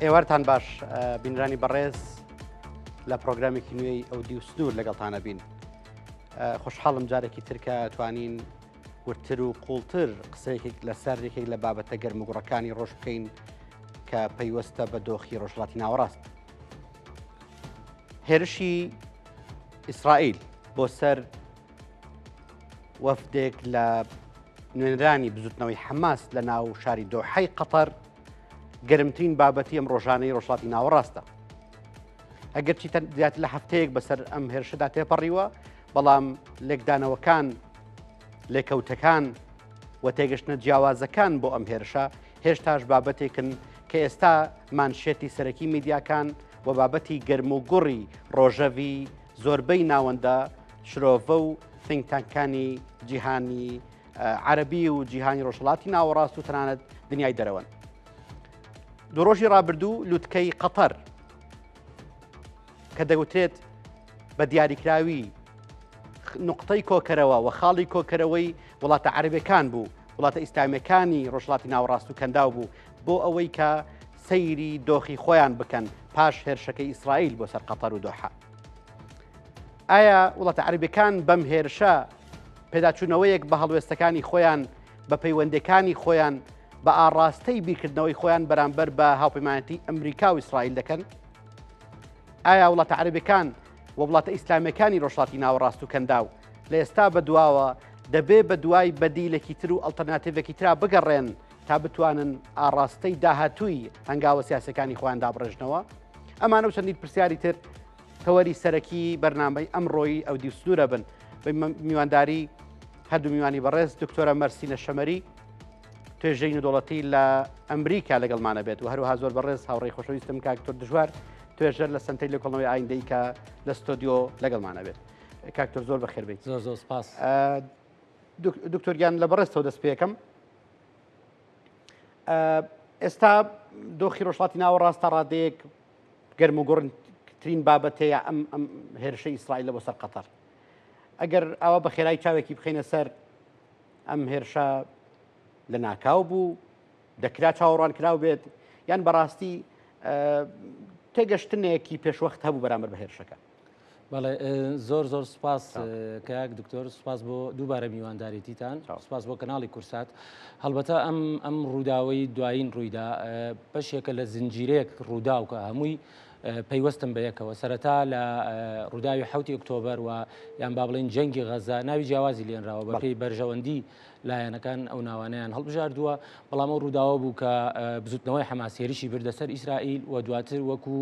ئێوارتان باش بینرانی بەڕێز لە پرۆگرامێکی نوێی ئەو دیو سنوور لەگەڵتانە بین خۆشحاڵم جارێکی ترکە توانین وردتر و قوڵتر قسەیەکێک لەسەر یەکێک لە بابەتە گەرموگوڕەکانی ڕۆژ بکەین کە پەیوەستە بە دۆخی ڕۆژهەڵاتی ناوەڕاست. هێرشی ئیسرائیل بۆ سەر وەفدێک لە نوێنرانی بزوتنەوەی حەماس لە ناو شاری دۆحەی قەتەر گەرمترین بابەتی ئەم ڕۆژانەی ڕۆژهەڵاتی ناوەڕاستە. ئەگەرچی زیاتر لە هەفتەیەک بەسەر ئەم هێرشەدا تێپەڕیوە بەڵام لێکدانەوەکان لێکەوتەکان و تێگەشتنە جیاوازەکان بۆ ئەم هێرشە هێشتاش بابەتێکن کە ئێستا مانشێتی سەرەکی میدیاکان و بابەتی گەرم و گوڕی ڕۆژەڤی زۆربەی ناوەندە شرۆڤە و think tank ەکانی جیهانی عەربی و جیهانی ڕۆژهڵاتی ناوەڕاست و تەنانەت دنیای دەرەوەن. دوو ڕۆژی ڕابردوو لوتکەی قەتەر کە دەگوترێت بە دیاریکراوی نقطەی کۆکەرەوە و خاڵی کۆکەرەوەی وڵاتە عەربەکان بوو وڵاتە ئیسلامیەکانی ڕۆژهەڵاتی ناوەڕاست و کەنداو بوو بۆ ئەوەی کە سەیری دۆخی خۆیان بکەن پاش هێرشەکەی ئیسرائیل بۆ سەر قەتەر و دۆحە. ئایا وڵاتە عەربەکان بەم هێرشە پێداچوونەوەیەک بە هەڵوێستەکانی خۆیان بە پەیوەندەکانی خۆیان بە ئاڕاستەی بیرکردنەوەی خۆیان بەرامبەر بە هاوپەیمانەتی ئەمریکا و ئیسرائیل دەکەن؟ ئایا وڵاتە عەرەبەکان و وڵاتە ئیسلامیەکانی ڕۆژهەڵاتی ناوەڕاست و کەنداو لە ئێستا بە دواوە دەبێ بە دوای بەدیلێکی تر و ئەڵتەرناتیڤێکی ترا بگەڕێن تا بتوانن ئاڕاستەی داهاتووی هەنگاوە سیاسەکانی خۆیان دابڕێژنەوە؟ ئەمانە و چەندین پرسیاری تر تەوەری سەرەکی بەرنامەی ئەمڕۆی ئەو دیو سنوورە بن بە میوانداری هەردوو میوانی بەڕێز دکتۆرە مەرسینە شەمەری توێژەی نێودەوڵەتی لە ئەمریکا لەگەڵمانە بێت و هەروەها زۆر بەڕێز هاوڕێی خۆشەویستم کاک دکتۆر دژوار توێژەر لە سەنتەری لێکۆڵنەوەی ئایندەی کە لە ستۆدیۆ لەگەڵمانە بێت کاک دکتۆر زۆر بەخێر بێیت. زۆر زۆر سپاس. دکتۆر گیان لە بەڕێزتەوە دەست پێکەم. ئێستا دۆخی ڕۆژهەڵاتی ناوەڕاست تا ڕادەیەک گەرم و گوڕترین بابەتەیە ئەم ئەم هێرشەی ئیسرائیل بۆ سەر قەتەر. ئەگەر ئاوا بە خێرایی چاوێکی بخەینە سەر ئەم هێرشە لە ناکاو بوو، دەکرا چاوەڕوانکراو بێت، یان بەڕاستی تێگەشتنێکی پێشوەخت هەبوو بەرامبەر بە هێرشەکە؟ بەڵێ زۆر زۆر سپاس کاک دکتۆر سپاس بۆ دووبارە میواندارێتیتان سپاس بۆ کەناڵی کورسات هەڵبەتە ئەم ئەم ڕووداوەی دوایین ڕوویدا بەشێکە لە زنجیرەیەک ڕووداو کە هەمووی پەیوەستن بە یەکەوە سەرەتا لە ڕووداوی حوتی ئۆکتۆبەر و یان با بڵێین جەنگی غەزە ناوی جیاوازی لێنراوە بەپێی بەرژەوەندی لایەنەکان ئەو ناوانەیان هەڵبژاردووە بەڵام ئەو ڕووداوە بوو کە بزوتنەوەی حەماس هێرشی بردە سەر ئیسرائیل و دواتر وەکو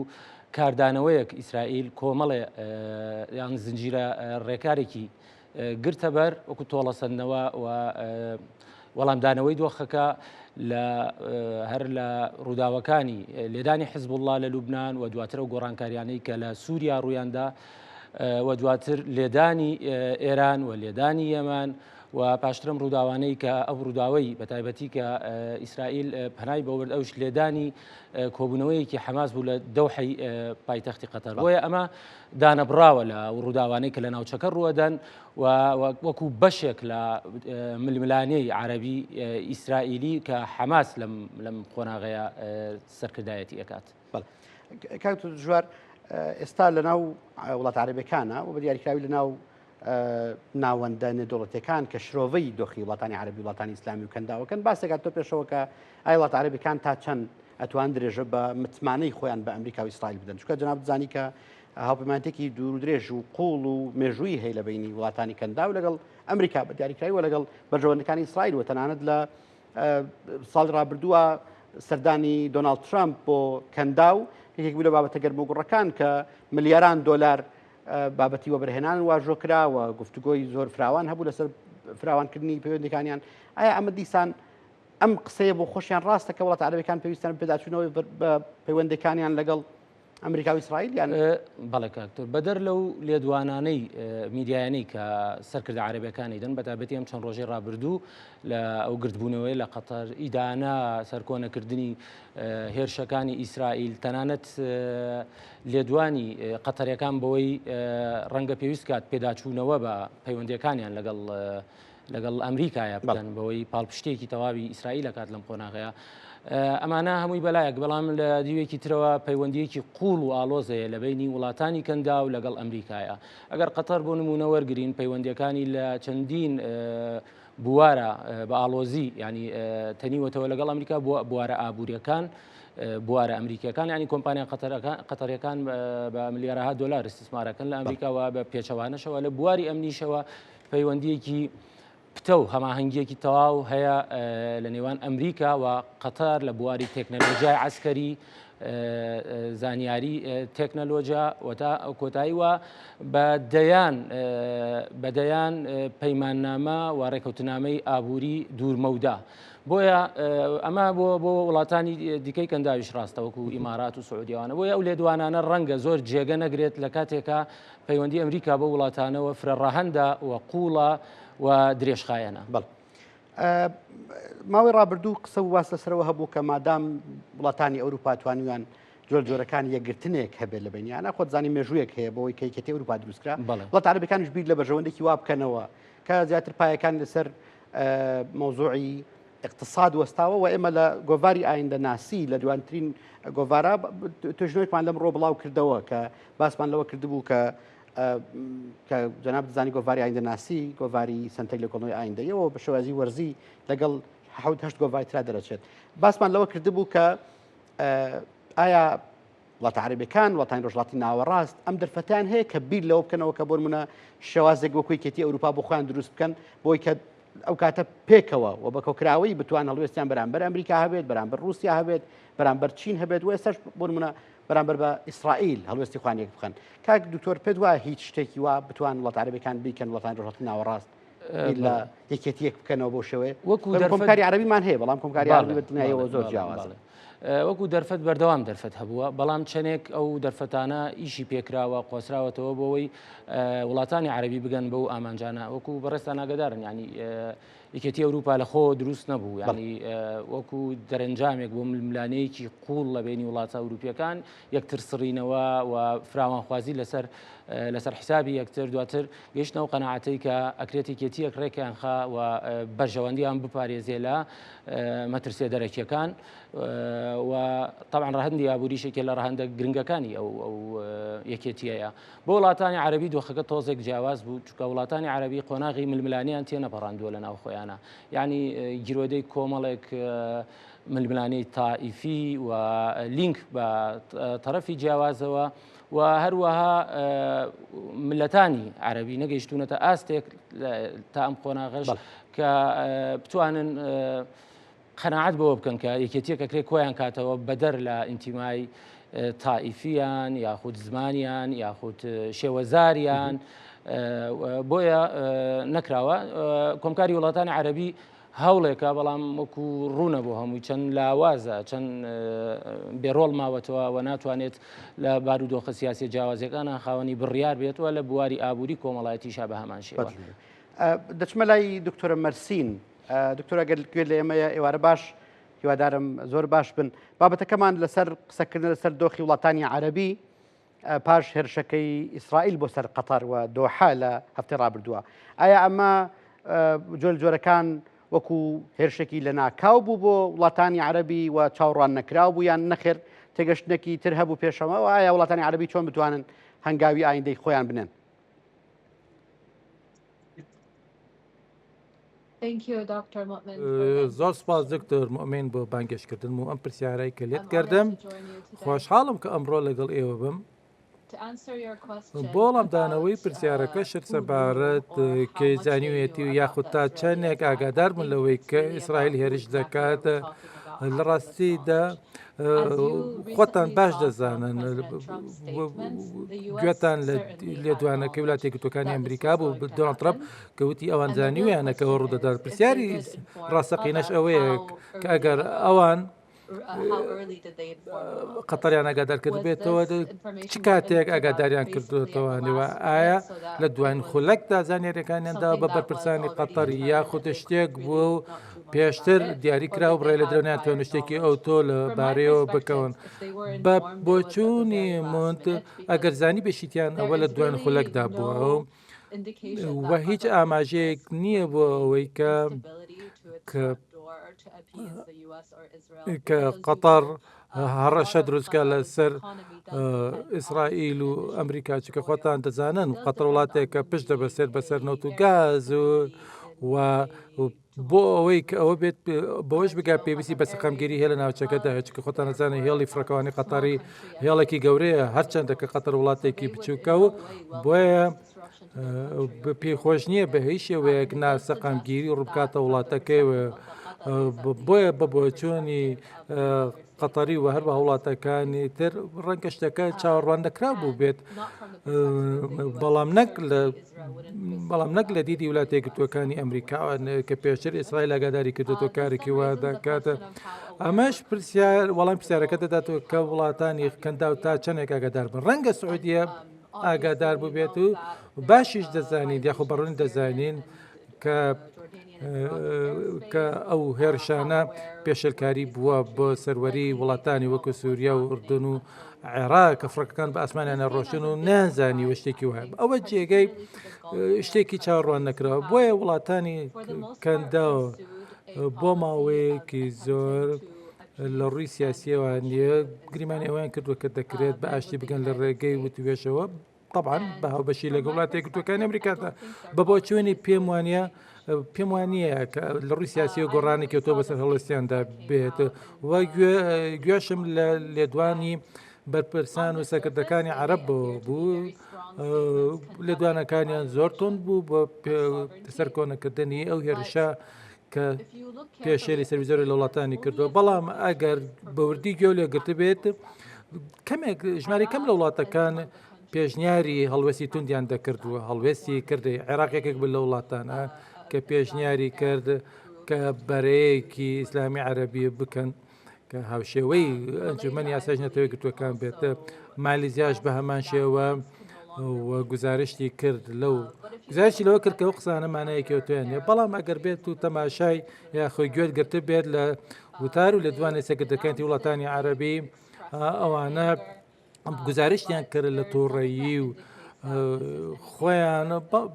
کاردانەوەیەک ئیسرائیل کۆمەڵێ یان زنجیرە ڕێکارێکی گرتە بەر وەکو تۆڵەسەندنەوە و وەڵامدانەوەی دۆخەکە لە هەر لە ڕووداوەکانی لێدانی حزبوڵڵا لە لوبناان و دواتر ئەو گۆڕانکاریانەی کە لە سووریا ڕوویاندا و دواتر لێدانی ئێران و لێدانی یەمان و پاشترم ڕووداوانەی کە ئەو ڕووداوەی بە تایبەتی کە ئیسرائیل پەنای بۆ برد ئەوش لێدانی کۆبوونەوەیەکی حەماس بوو لە دەوحەی پایتەختی قەتەر بۆیە ئەمە دانەبڕاوە لە ڕووداوانەی کە لە ناوچەکە ڕووەدەن و وەکو بەشێک لە ململانێی عەرەبی ئیسرائیلی کە حەماس لەم لەم قۆناغەیە سەرکردایەتی ئەکات. کاک دژوار ئێستا لە ناو وڵاتە عەرەبەکانە و بە دیاریکراوی لە ناو ناوەندە نێودەوڵەتیەکان کە شرۆڤەی دۆخی وڵاتانی عەرەبی وڵاتانی ئیسلامی و کەنداوەکەن باسێکات تۆ پێشەوە کە ئای وڵاتە عەرەبیەکان تا چەند ئەتوان درێژە بە متمانەی خۆیان بە ئەمریکا و ئیسرائیل بدەن چونکە جەناب زانی کە هاوپەیمانێتێکی دوور و درێژ و قوڵ و مێژووی هەیە لە بینی وڵاتانی کەنداو لەگەڵ ئەمریکا بە دیاریکراوی و لەگەڵ بەرژەوەندەکانی ئیسرائیل و تەنانەت لە ساڵی ڕابردووە سەردانی دۆناڵد ترامپ بۆ کەنداو یەکێک بوو لە بابەتە گەرم و گوڕەکان کە ملیاران دۆلار بابەتی وەبەرهێنان واژۆ کرا و گفتوگۆی زۆر فراوان هەبوو لەسەر فراوانکردنی پەیوەندەکانیان ئایا ئەمە دیسان ئەم قسەیە بۆ خۆشیان ڕاستە کە وڵاتە عەرەبەکان پێویستیان پێداچوونەوەی بە پەیوەندەکانیان لەگەڵ ئەمریکا و ئیسرائیل یان بەڵێ کاک دکتۆر بەدەر لەو لێدوانانەی میدیایانەی کە سەرکردە عەرەبەکانی دەن بەتایبەتی ئەم چەند ڕۆژەی ڕابردوو لە ئەو گردبوونەوەی لە قەتەر ئیدانە سەرکۆنەکردنی هێرشەکانی ئیسرائیل تەنانەت لێدوانی قەتەرەکان بەوەی ڕەنگە پێویست کات پێداچوونەوە بە پەیوەندیەکانیان لەگەڵ لەگەڵ ئەمریکایە بکەن بەوەی پاڵپشتێکی تەواوی ئیسرائیل ئەکات لەم قۆناغەیە. ئەمانە هەمووی بەلایەک بەڵام لە دیوێکی ترەوە پەیوەندیەکی قوڵ و ئاڵۆز هەیە لە بینی وڵاتانی کەنداو لەگەڵ ئەمریکایە ئەگەر قەتەر بۆ نمونە وەرگین پەیوەندیەکانی لە چەندین بوارە بە ئاڵۆزی ینی تەنیوەتەوە لەگەڵ ئەمریکا بۆ بوارە ئابوووریەکان بوارە ئەمریکیەکان ینی کۆمپانیا قەتەرەکان بە ملیارەها دلار استثمارەکەن لە ئەمریکاوە بە پێچەوانەشەوە لە بواری ئەمنیشەوە پەیوەندیەکی پتەو هەماهەنگییەکی تەواو هەیە لە نێوان ئەمریکا و قەتەر لە بواری تێکنەلۆجیای عەسکەری، زانیاری تێکنەلۆجیا و تا کۆتایی و بە دەیان بە دەیان پەیماننامە و ڕێکەوتنامەی ئابووری دوورمەودا. بۆیە ئەمە بۆ بۆ وڵاتانی دیکەی کەنداویش ڕاستە وەکو ئیمارات و سعودیوانە بۆیە ئەو لێدوانانە ڕەنگە زۆر جێگە نەگرێت لە کاتێکا پەیوەندی ئەمریکا بەو وڵاتانەوە فرە ڕەهەندە و قووڵە و درێژخایەنە. بەڵێ. ماوەی ڕابردوو قسە و باس لەسەرەوە هەبوو کە مادام وڵاتانی ئەوروپا توانیویان جۆر جۆرەکان یەکگرتنێک هەبێت لە بینیانە خۆت زانی مێژوویەک هەیە بۆی کە یەکێتی ئەوروپا دروستکرا وڵاتە عەرەبەکانیش بیر لە بەرژەوەندێکی وا بکەنەوە کە زیاتر پایەکان لەسەر مەوزوعی اقتصاد وەستاوە و ئێمە لە گۆڤاری ئایندە ناسی لە دوانترین گۆڤارا توێژنەوەیەکمان لەم ڕۆ بڵاو کردەوە کە باسمان لەوە کردبوو کە کە جەناب دەزانی گۆڤاری ئایندە ناسی گۆڤاری سنتەر لێکۆڵنەوەی ئایندەیەوە بە شێوازی وەرزی لەگەڵ حوت هەشت گۆڤاری ترا دەرەچێت باسمان لەوە کردبوو کە ئایا وڵاتە عەرەبیەکان، وڵاتانی ڕۆژهەڵاتی ناوەڕاست ئەم دەرفەتیان هەیە کە بیر لەوە بکەنەوە کە بۆ نمونە شێوازێک وەکو یەکێتی ئەوروپا بۆ خۆیان دروست بکەن بۆی کە ئەو کاتە پێکەوە و بە کۆکراوەی بتوان هەڵوێستیان بەرامبەر ئەمریکا هەبێت بەرامبەر رووسیا هەبێت بەرامبەر چین هەبێت و ئێستاش بۆ نمونە بەرامبەر بە ئیسرائیل هەڵوێستی خۆیان یەک بخەن کاک دکتۆر پێت وایە هیچ شتێکی وا بتوان وڵاتە عەرەبیەکان بیکەن وڵاتانی ڕۆژهەڵاتی ناوەڕاست بیر لە یەکێتیەک بکەنەوە بۆ شێوەیە وەکو کۆمکاری عەرەبیمان هەیە بەڵام کۆمکاری عەرەبی بە دڵنیاییەوە زۆر جیاوازە. وەکو دەرفەت بەردەوام دەرفەت هەبووە، بەڵام چەندێک ئەو دەرفەتانە ئیشی پێکراوە قۆسراوەتەوە بۆەوەی وڵاتانی عەربی بگەن بەو ئامانجانە وەکو بەڕێزتان ئاگادارن ینی یەکێتی ئەوروپا لە خۆ دروست نەبوو ینی وەکو دەرەنجامێک بۆ ململانەیەکی قوڵ لە بینی وڵاتە ئەوروپیەکان یەکتر سڕینەوە و فراوانخوازی لەسەر لەسەر حسابی یەکتر دواتر گەیشتنەوە قەناعەتەی کە ئەکرێت یەکێتیەک ڕێکیان خا و بەرژەوەندیان بپارێزێ لە مەترسیە دەرەکیەکان و طبعا ڕەهەندی ئابووریش یەکێ لە ڕەهەندە گرنگەکانی ئەو ئەو یەکێتیەیە بۆ وڵاتانی عەربی دۆخەکە تۆزێک جیاواز بوو چونکە وڵاتانی عەربی قۆناغی ململانیان تێنەپەڕاندووە لە ناو خۆیانە یعنی گیرۆدەی کۆمەڵێک ململانێی تائیفی و لینک بە تەرەفی جیاوازەوە و هەروەها ملەتانی عەربی نەگەیشتونەتە ئاستێک تا ئەم قۆناغەش کە بتوانن قەناعەت بەوە بکەن کە یەکێتیەک ئەکرێ کۆیان کاتەوە بەدەر لە ئینتیمای تائیفیان یاخود زمانیان یاخود شێوەزاریان بۆیە نەکراوە کۆمکاری وڵاتانی عەربی هەوڵێکە بەڵام وەکو ڕوونە بۆ هەمووی چەند لاوازە چەند بێڕۆڵ ماوەتەوە و ناتوانێت لە بارودۆخە سیاسی جیاوازەکانە خاوەنی بڕیار بێتوە لە بواری ئابووری کۆمەڵایەتیشا بە هەمان شێوە. دەچمە لای دکتۆرە مەرسین دکتۆر ئەگەر گوێ لە ئێمەیە ئێوارە باش هیوادارم زۆر باش بن بابەتەکەمان لەسەر قسەکردن لەسەر دۆخی وڵاتانی عەربی پاش هێرشەکەی ئیسرائیل بۆ سەر قەتەر و دۆحە لە هەفتەی ڕابردووە ئایا ئەمە جۆر جۆرەکان وەکو هێرشێکی لە ناکاو بوو بۆ وڵاتانی عەربی و چاوەڕوان نەکراو بوو یان نەخێر تێگەشتنێکی تر هەبوو پێشەوە ئایا وڵاتانی عەربی چۆن بتوانن هەنگاوی ئایندەی خۆیان بنێن؟ زۆر سپاس دکتۆر موئمین بۆ بانگێشتکردنم و ئەم پرسیارەی کە لێت کردم. خۆشحاڵم کە ئەمڕۆ لەگەڵ ئێوە بم. بۆ وەڵامدانەوەی پرسیارەکەشت سەبارەت کێ زانیویەتی و یاخود تا چەندێک ئاگادار بوون لەوەی کە ئیسرائیل هێرش دەکات لە ڕاستیدا خۆتان باش دەزانن گوێتان لە لێدوانەکەی وڵاتە یەکگرتووەکانی ئەمریکا بوو دۆناڵد ترەمپ کە وتی ئەوان زانیویانە کە ئەوە ڕوودەدات پرسیاری ڕاستەقینەش ئەوەیە کە ئەگەر ئەوان قەتەریان ئاگادار کردبێتەوە چ کاتێک ئاگاداریان کردوێتەوە ئایا لە دواین خولەکدا زانیاریەکانیان دا بە بەرپرسانی قەتەر یاخود شتێک بووە و پێشتر دیاری کرا و بڕێ لە درەو ناتوانن شتێکی ئەوتۆ لە بارەیەوە بکەون بە بۆچوونی مونت ئەگەر زانی بێشیتیان ئەوە لە دواین خولەکدا بووە. و هیچ ئاماژەیەک نییە بۆ ئەوەی کە کە کە قەتەر هەڕەشە دروستکە لەسەر ئیسرائیل و ئەمریکا چکە خۆتان دەزانن قەتەر وڵاتێکە پشت دەبەسێت بەسەر نەوت و گاز و و بۆ ئەوەی کە ئەوە بێت بەوەش بگات پێویستی بە سەقامگیری هەیە لە ناوچەکەدا هەیە چونکە خۆتان دەزانن هێڵی فڕۆکەوانی قەتەری هێڵێکی گەورەیە هەرچەندە کە قەتەر وڵاتێکی بچووکە و بۆیە پێی خۆش نییە بە هیچ شێوەیەک ناسەقامگیری ڕووبکاتە وڵاتەکەی و بۆیە بە بۆچوونی قەتەری و هەروەها وڵاتەکانی تر ڕەنگە شتەکە چاوەڕوان نەکراو بوو بێت بەڵام نەک لە بەڵام نەک لە دیدی وڵاتە یەکگرتووەکانی ئەمریکا کە پێشتر ئیسرائیل ئاگاداری کردوەوە کارێکی وا دەکات ئەمەش پرسیار وەڵام پرسیارەکە دەداتەوە کە وڵاتانی کەنداو تا چەندێک ئاگادار بن ڕەنگە سعودیە ئاگادار بووبێت و باشیش دەزانین یاخۆ بەڕوون دەزانین کە کە ئەو هێرشانە پێشێلکاری بووە بۆ سەروەری وڵاتانی وەکو سووریا و ئوردن و عێراق کە فڕۆکەکان بە ئاسمانیانە ڕۆشتن و نازانی شتێکی وایە ئەوە جێگەی شتێکی چاوەڕوان نەکراوە بۆیە وڵاتانی کەنداو بۆ ماوەیەکی زۆر لە ڕووی سیاسیەوە نییە گریمانی ئەویان کردووە کە دەکرێت بە ئاشتی بگەن لە ڕێگەی وتوێژەوە تەبعەن بە هاوبەشی لەگەڵ وڵاتە یەکگرتووەکانی ئەمریکادا بە بۆچوونی پێم وانە پێم وانە کە لە ڕووی سیاسی و گۆڕانێکی تۆ بەسەر هەڵوێستیاندا بێت و گوێشم لە لێدوانی بەرپرسان و سەرکردەکانی عەرەب بوو لێدوانەکانیان زۆر تند بوو بۆ سەرکۆنەکردنی ئەو هێرشە کە پێشێلی سەروی زۆری لە وڵاتانی کردووە بەڵام ئەگەر بەوردی گوێ لێگرت بێت کەمێک ژماری کەم لە وڵاتەکان پێشنیاری هەڵوێستی توندیان دەکرد و هەڵوێستی کردی عێراق یەکێک بوو لە وڵاتانە کە پێشنیاری کرد کە بەرەیەکی ئیسلامی عەربی بکەن کە هاوشێوەی ئەنجومەنی یاسایش نەتەوە یەکگرتووەکان بێت مالیزیاش بە هەمان شێوە و گزارشتی کرد لەو گزارشی لەوە کرد کە ئەو قسانە مانایەکی ئەوتۆیان نییە بەڵام ئەگەر بێت و تەماشای یاخۆی گوێت گرت بێت لە وتار و لێدوانی سەرکردەکانی وڵاتانی عەرەبی ئەوانە گزارشتیان کرد لە تووڕەیی و خۆیان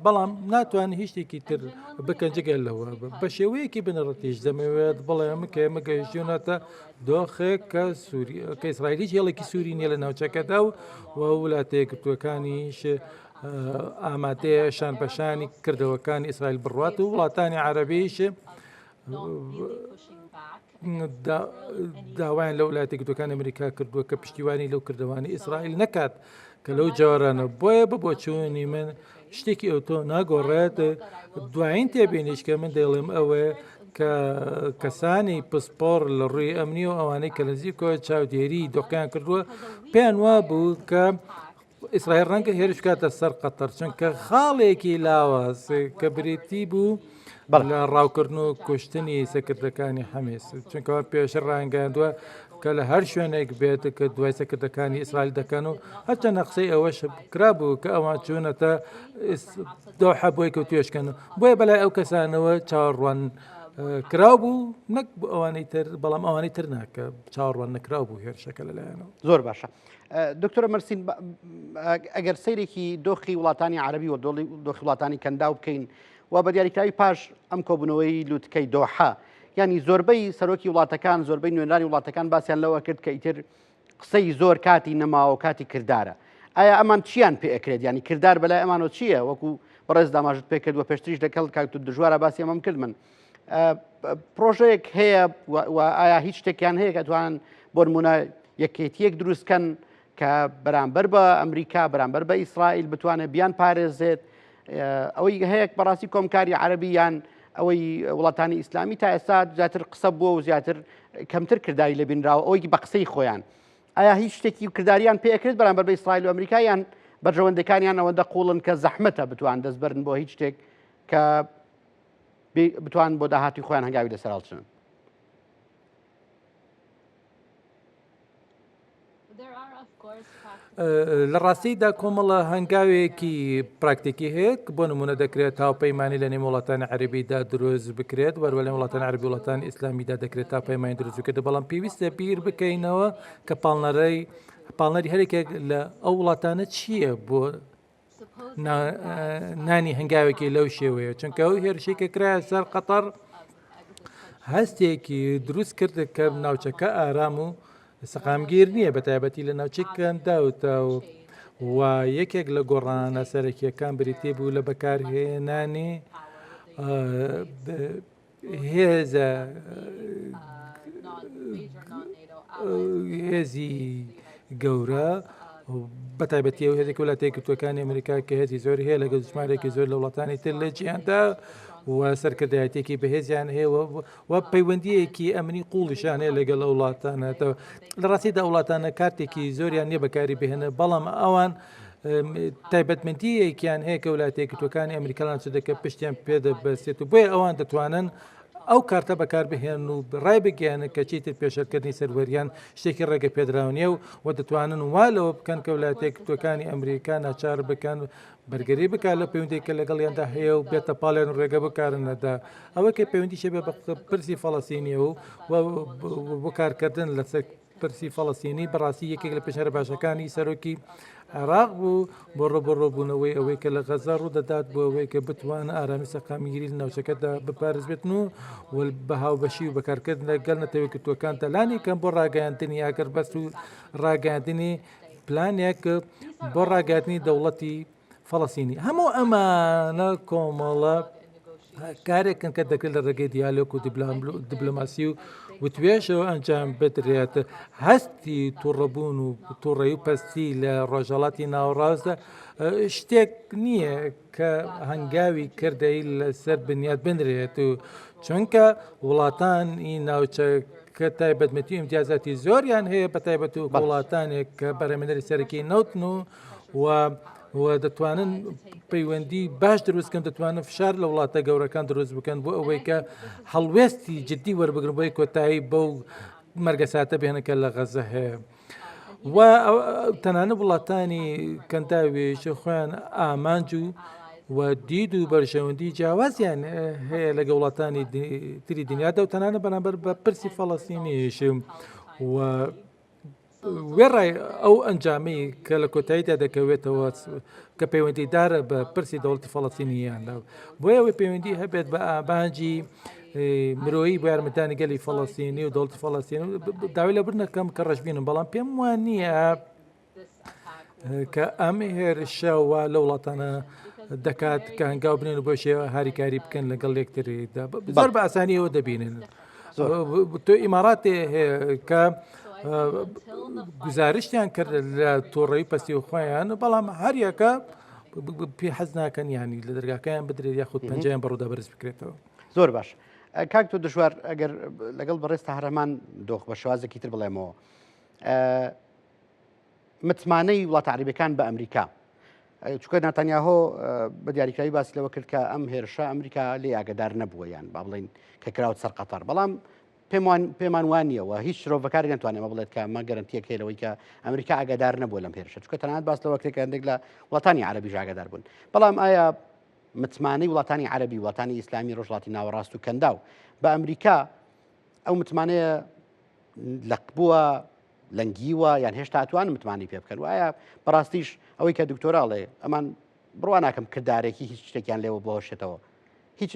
بەڵام ناتوان هیچ شتێکی تر بکەن جگە لەوە بە شێوەیەکی بنەڕەتیش دەمەوێت بڵێم کە ئێمە گەیشتوونەتە دۆخێک کە سووری کە ئیسرائیل هیچ هێڵێکی سووری نییە لە ناوچەکەدا و و وڵاتە یەکگرتووەکانیش ئامادەیە شان بەشانی کردەوەکانی ئیسرائیل بڕوات و وڵاتانی عەرەبیش داوایان لە وڵاتە یەکگرتووەکانی ئەمریکا کردووە کە پشتیوانی لەو کردەوانی ئیسرائیل نەکات کە لەو جارانە بۆیە بە بۆچوونی من شتێکی ئەوتۆ ناگۆڕێت دوایین تێبینیش کە من دەڵێم ئەوەیە کە کەسانی پسپۆر لە ڕووی ئەمنی و ئەوانەی کە لە نزیکەوە چاودێری دۆخیان کردووە پێیان وابوو کە ئیسرائیل ڕەنگە هێرش بکاتە سەر قەتەر چونکە خاڵێکی لاواز کە بریتی بوو لە ڕاوکردن و کوشتنی سەکردەکانی حەمێس چونکە پێشتر ڕایانگەیاندووە کە لە هەر شوێنێک بێت کە دوای سەکردەکانی ئیسرائیل دەکەن و هەرچەندە قسەی ئەوەش کرابوو کە ئەوان چوونەتە دۆحە بۆی کە توێشکەن بۆیە بەلای ئەو کەسانەوە چاوەڕوان کراو بوو نەک بۆ ئەوانەی تر بەڵام ئەوانەی تر ناکە چاوەڕوان نەکراو بوو هێرشەکە لەلایەنەوە. زۆر باشە دکتۆرە مەرسین ئەگەر سەیرێکی دۆخی وڵاتانی عەربی و دۆخی وڵاتانی کەنداو بکەین و بە دیاریکراوی پاش ئەم کۆبوونەوەی لوتکەی دۆحە ینی زۆربەی سەرۆکی وڵاتەکان زۆربەی نوێنرانی وڵاتەکان باسییان لەوە کرد کە ئیتر قسەی زۆر کاتی نەماوە کاتی کردارە ئایا ئەمان چیان پێ ئەکرێت ینی کردار بەلای ئەمانەوە چییە وەکو بەڕێز داماژت پێ کرد و پێشتریش لەگەڵ کاک دژوارە باسی ئەمەم کرد من پرۆژەیەک هەیە و ئایا هیچ شتێکیان هەیە کە توان بۆ نمونە یەکێتیەک دروستکەن کە بەرامبەر بە ئەمریکا بەرامبەر بە ئیسرائیل بتوانێت بیان پارێزێت ئەوەی هەیە بەڕاستی کۆمکاری عەربی یان ئەوەی وڵاتانی ئیسلامی تا ئێستا زیاتر قسە بووە و زیاتر کەمتر کرداری لە بینراوە ئەوەی بە قسەی خۆیان ئایا هیچ شتێکی کرداریان پێکرد بەرامبەر بە ئیسرائیل و ئەمریکایان بەرژەوەندەکانیان ئەوەندە قوڵن کە زەحمەتە بتوان دەستبەرن بۆ هیچ شتێک کە بتوان بۆ داهاتی خۆیان هەنگاوی لەسەر هەڵچنن. لە ڕاستیدا کۆمەڵە هەنگاوێکی پراکتیکی هەیە بۆ نمونە دەکرێت هاوپەیمانی لە نێو وڵاتانی عەربیدا دروست بکرێت وەروە لە وڵاتان عەربی وڵاتان ئیسلامیدا دەکرێت تا پەیمانی دروست بکرێت بەڵام پێویستە بیر بکەینەوە کە پاڵنەرەی پاڵنەری هەرێکێک لە ئەو وڵاتانە چییە بۆ؟ نانی هەنگاوێکی لەو شێوەیە چونکە ئەو هێرشی کە کرایە سەر قەتەر هەستێکی دروست کرد کە ناوچەکە ئارام و سەقامگیر نییە بە تایبەتی لە ناوچەی کەنداوتا و و یەکێک لە گۆڕانە سەرەکیەکان بریتی بوو لە بەکارهێنانی هێزە هێزی گەورە بەتایبەتی ئەو هێزێک وڵاتە یەکگرتووەکانی ئەمریکا کە هێزی زۆر هەیە لەگەڵ ژمارێکی زۆر لە وڵاتانی تر لە جیهاندا و سەرکردایەتێکی بەهێزیان هەیە و پەیوەندیەکی ئەمنی قوڵیشان هەیە لەگەڵ ئەو وڵاتانەتەوە لە ڕاستیدا وڵاتانە کارتێکی زۆریان نییە بەکاری بهێنە بەڵام ئەوان تایبەتمەندیەکیان هەیە کە وڵاتە یەکگرتووەکانی ئەمریکا لانچ دەکە پشتیان پێدەبەستێت و بۆیە ئەوان دەتوانن ئەو کارتە بەکاربهێنن و ڕایبگەیەنن کە چیتر پێشێلکردنی سەروەریان شتێکی ڕێگە پێدراو نییە و و دەتوانن وا لەوە بکەن کە ویلایەتە یەکگرتووەکانی ئەمریکا ناچار بکەن بەرگری بکات لە پەیوەندی کە لەگەڵیاندا هەیە و بێتە پاڵیان و ڕێگە بکارن نەدا ئەوە کە پەیوەندیش بێ بە پرسی فەڵەستینیەوە و بۆ کارکردن لەسەر پرسی فەڵەستینی بەڕاستی یەکێک لە پێشنیارە باشەکانی سەرۆکی عێراق بوو بۆ ڕووبەڕووبوونەوەی ئەوەی کە لە غەزە ڕوودەدات بۆ ئەوەی کە بتوان ئارامی سەقامگیری لە ناوچەکەدا بپارێزبێتن و بە هاوبەشی و بەکارکردن لەگەڵ نەتەوە یەکگرتووەکان لانی کەم بۆ ڕاگەیاندنی ئاگربەست و ڕاگەیاندنی پلانێک بۆ ڕاگەیاندنی دەوڵەتی فەڵەستینی. هەموو ئەمانە کۆمەڵە کارێکن کە دەکرێت لە ڕێگەی دیالۆگ و دیبلۆماسی و وتوێژەوە ئەنجام بدرێت. هەستی توڕەبوون و توڕەیی و پەستی لە ڕۆژهەڵاتی ناوەڕاستدا شتێک نییە کە هەنگاوی کردەی لەسەر بنیات بنرێت و چونکە وڵاتانی ناوچەکە تایبەتمەندی و ئیمتیازاتی زۆریان هەیە بە تایبەت و وڵاتانێک کە بەرهەمهێنەری سەرەکی نەوتن و و و دەتوانن پەیوەندی باش دروست بکەن دەتوانن فشار لە وڵاتە گەورەکان دروست بکەن بۆ ئەوەی کە هەڵوێستی جددی وەربگرن بۆی کۆتایی بەو مەرگەساتە بهێنن کە لە غەزە هەیە. و تەنانە وڵاتانی کەنداویش خۆیان ئامانج و و دید و بەرژەوەندی جیاوازیان هەیە لەگە وڵاتانی تری دنیادا و تەنانە بەرامبەر بە پرسی فەڵەستینیش و وێڕای ئەو ئەنجامەی کە لە کۆتاییدا دەکەوێتەوە کە پەیوەندیدارە بە پرسی دەوڵەتی فەڵەستینیاندا بۆیە ئەوەی پەیوەندی هەبێت بە ئامانجی مرۆیی بۆ یارمەتیدانی گەلی فەڵەستینی و دەوڵەتی فەڵەستین داوای لێبوردن دەکەم کە ڕەشبینم بەڵام پێم وان نییە کە ئەم هێرشە وا لە وڵاتانە دەکات کە هەنگاو بنێن و بۆ شێوە هاریکاری بکەن لەگەڵ یەکتریدا زۆر بە ئاسانیەوە دەبینن. تۆ ئیماراتێ هەیە کە گزارشتیان کرد لە تۆڕەی پەستی و خۆیان بەڵام هەریەکە پێ حەز ناکەن ینی لە دەرگاکەیان بدرێت یاخود پەنجیان بەڕوودا بەرز بکرێتەوە. زۆر باش کاک تۆ دژوار ئەگەر لەگەڵ بەڕێز تاهرەمان دۆخ بە شێوازێکی تر بڵێمەوە متمانەی وڵاتە عەرەبیەکان بە ئەمریکا چونکە ناتانیاهۆ بە دیاریکراوی باسی لەوە کرد کە ئەم هێرشە ئەمریکا لێ ئاگدار نەبووە یان با بڵین کە کراوت سەر قەتەر بەڵام پێمان پێمان وانە و هیچ شرۆڤەکاری ناتوانێت ئەمە بڵێت کە ئەمە گەرەنتیەک هەیە لەوەی کە ئەمریکا ئاگادار نەبووە لەم هێرشە چونکە تەنانەت باس لەوە کرێت کە هەندێک لە وڵاتانی عەرەبیش ئاگادار بوون بەڵام ئایا متمانەی وڵاتانی عەرەبی وڵاتانی ئیسلامی ڕۆژهەڵاتی ناوەڕاست و کەنداو بە ئەمریکا ئەو متمانەیە لەق بووە لەنگیوە یان هێشتا ئەتوانن متمانەی پێ بکەن وایە بەڕاستیش ئەوەی کە دکتۆرا ئەڵێ ئەمان بڕوا ناکەم کردارێکی هیچ شتێکیان لێوە بۆشێتەوە هیچ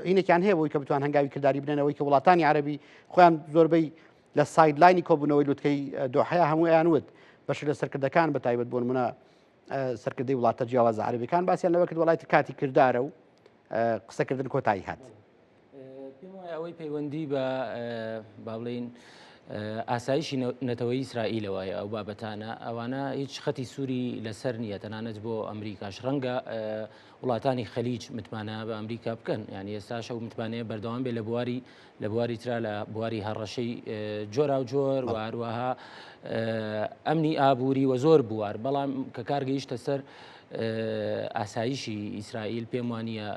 هینێکیان هەیە بۆی کە بتوان هەنگاوی کرداری بنەنەوەی کە وڵاتانی عەربی خۆیان زۆربەی لە sideline ی کۆبوونەوەی لوتکەی دۆحەیە هەموویان وت بەشە لە سەرکردەکان بە تایبەت بۆ نمونە سەرکردەی وڵاتە جیاوازە عەربیەکان باسییان لەوە کرد وڵاتی کاتی کردارە و قسەکردن کۆتایی هات. پێم وایە ئەوەی پەیوەندی بە با بڵێین ئاسایشی نەتەوەی ئیسرائیلەوە ئەو بابەتانە ئەوانە هیچ خەتی سووری لەسەر نییە تەنانەت بۆ ئەمریکاش ڕەنگە وڵاتانی خەلیج متمانە بە ئەمریکا بکەن یعنی ئێستاش ئەو متمانەیە بەردەوام بێ لە بواری لە بواری ترا لە بواری هەڕەشەی جۆرا و جۆر و هەروەها ئەمنی ئابووری و زۆر بوار بەڵام کە کار گەیشتە سەر ئاسایشی ئیسرائیل پێم وانە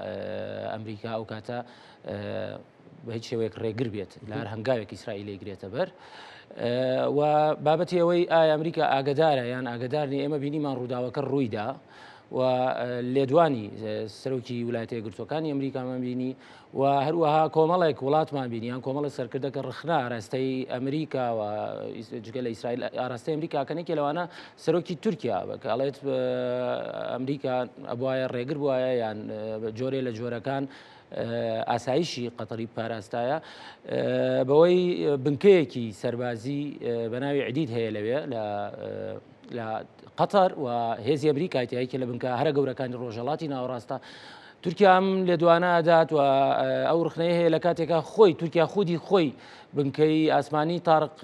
ئەمریکا ئەو کاتە بە هیچ شێوەیەک ڕێگر بێت لە هەر هەنگاوێک ئیسرائیلی گرێتە بەر. و بابەتی ئەوەی ئایا ئەمریکا ئاگدارە یان ئاگدار نیە ئێمە بینیمان ڕووداوەکە ڕوویدا و لێدوانی سەرۆکی ویلایەتە یەکگرتووەکانی ئەمریکامان بینی و هەروەها کۆمەڵێک وڵاتمان بینی یان کۆمەڵی سەرکردەکە ڕخنا ئاراستەی ئەمریکا و جگە لە ئیسرائیل ئاراستەی ئەمریکا کەنێکی لەوانە سەرۆکی تورکیا کە ئەڵێت ئەمریکا ئەبواە ڕێگر بواە یان جۆرێ لە جۆرەکان ئاسایشی قەتەری پاراستایە بەوەی بنکەیەکی سەربازی بە ناوی عدید هەیە لەوێ لە لە قەتەر و هێزی ئەمریکای تیا یەکێ لە بنکە هەرە گەورەکانی ڕۆژهەڵاتی ناوەڕاستە. تورکیا ئەم لێدوانە ئەدات و ئەو ڕخنەیە هەیە لە کاتێکا خۆی تورکیا خودی خۆی بنکەی ئاسمانی تارق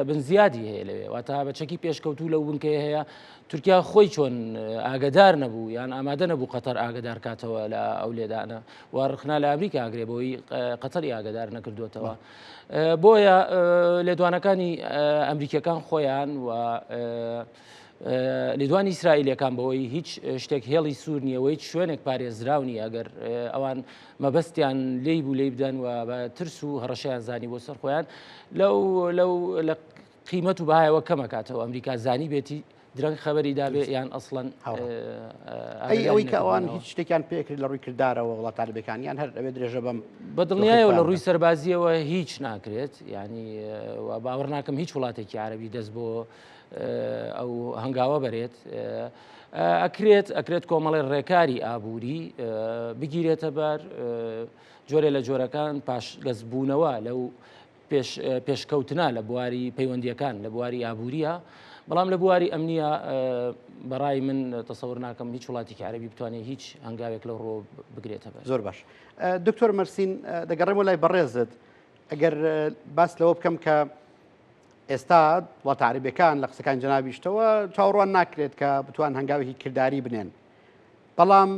بن زیادی هەیە لەوێ واتە بە چەکی پێشکەوتوو لەو بنکەیە هەیە تورکیا خۆی چۆن ئاگدار نەبوو یان ئامادە نەبوو قەتەر ئاگدار کاتەوە لە ئەو لێدانە و ڕخنا لە ئەمریکا ئاگرێ بۆی قەتەری ئاگدار نەکردوێتەوە. بۆیە لێدوانەکانی ئەمریکیەکان خۆیان و لێدوانی ئیسرائیلەکان بەوەی هیچ شتێک هێڵی سوور نییە و هیچ شوێنێک پارێزراو نییە ئەگەر ئەوان مەبەستیان لێی بوو لی بدەن و بە ترس و هەڕەشەیان زانی بۆ سەر خۆیان لەو لەو لە قیمەت و بەهایەوە کەمەکاتەوە ئەمریکا زانی بێتی درەنگ خەبەری دابێ یان ئەسڵەن ئەی ئەوەی کە ئەوان هیچ شتێکیان پێکرد لە ڕووی کردارەوە وڵات عەرەبەکانیان هەر ئەوێ درێژە بەم بە دڵنیایەوە لە ڕووی سەربازیەوە هیچ ناکرێت ینی باوەڕ ناکەم هیچ وڵاتێکی عەربی دەست بۆ ئەو هەنگاوە بەرێت ئەکرێت ئەکرێت کۆمەڵی ڕێکاری ئابووری بگیرێتە بەر جۆرێ لە جۆرەکان پاش گەزبوونەوە لەو پێشکەوتنە لە بواری پەیوەندییەکان، لە بواری ئابوورییە، بەڵام لە بواری ئەمنییە بەڕای من تەسەور ناکەم هیچ وڵاتێکی عەرەبی بتوانێت هیچ هەنگاوێک لەو ڕووە بگرێتە بەر. زۆر باش دکتۆر مەرسین دەگەڕێمەوە لای بەڕێزت ئەگەر باس لەوە بکەم کە ئێستا وڵاتە عەرەبیەکان لە قسەکان جەنابیشتەوە چاوەڕوان ناکرێت کە بتوان هەنگاوێکی کرداری بنێن بەڵام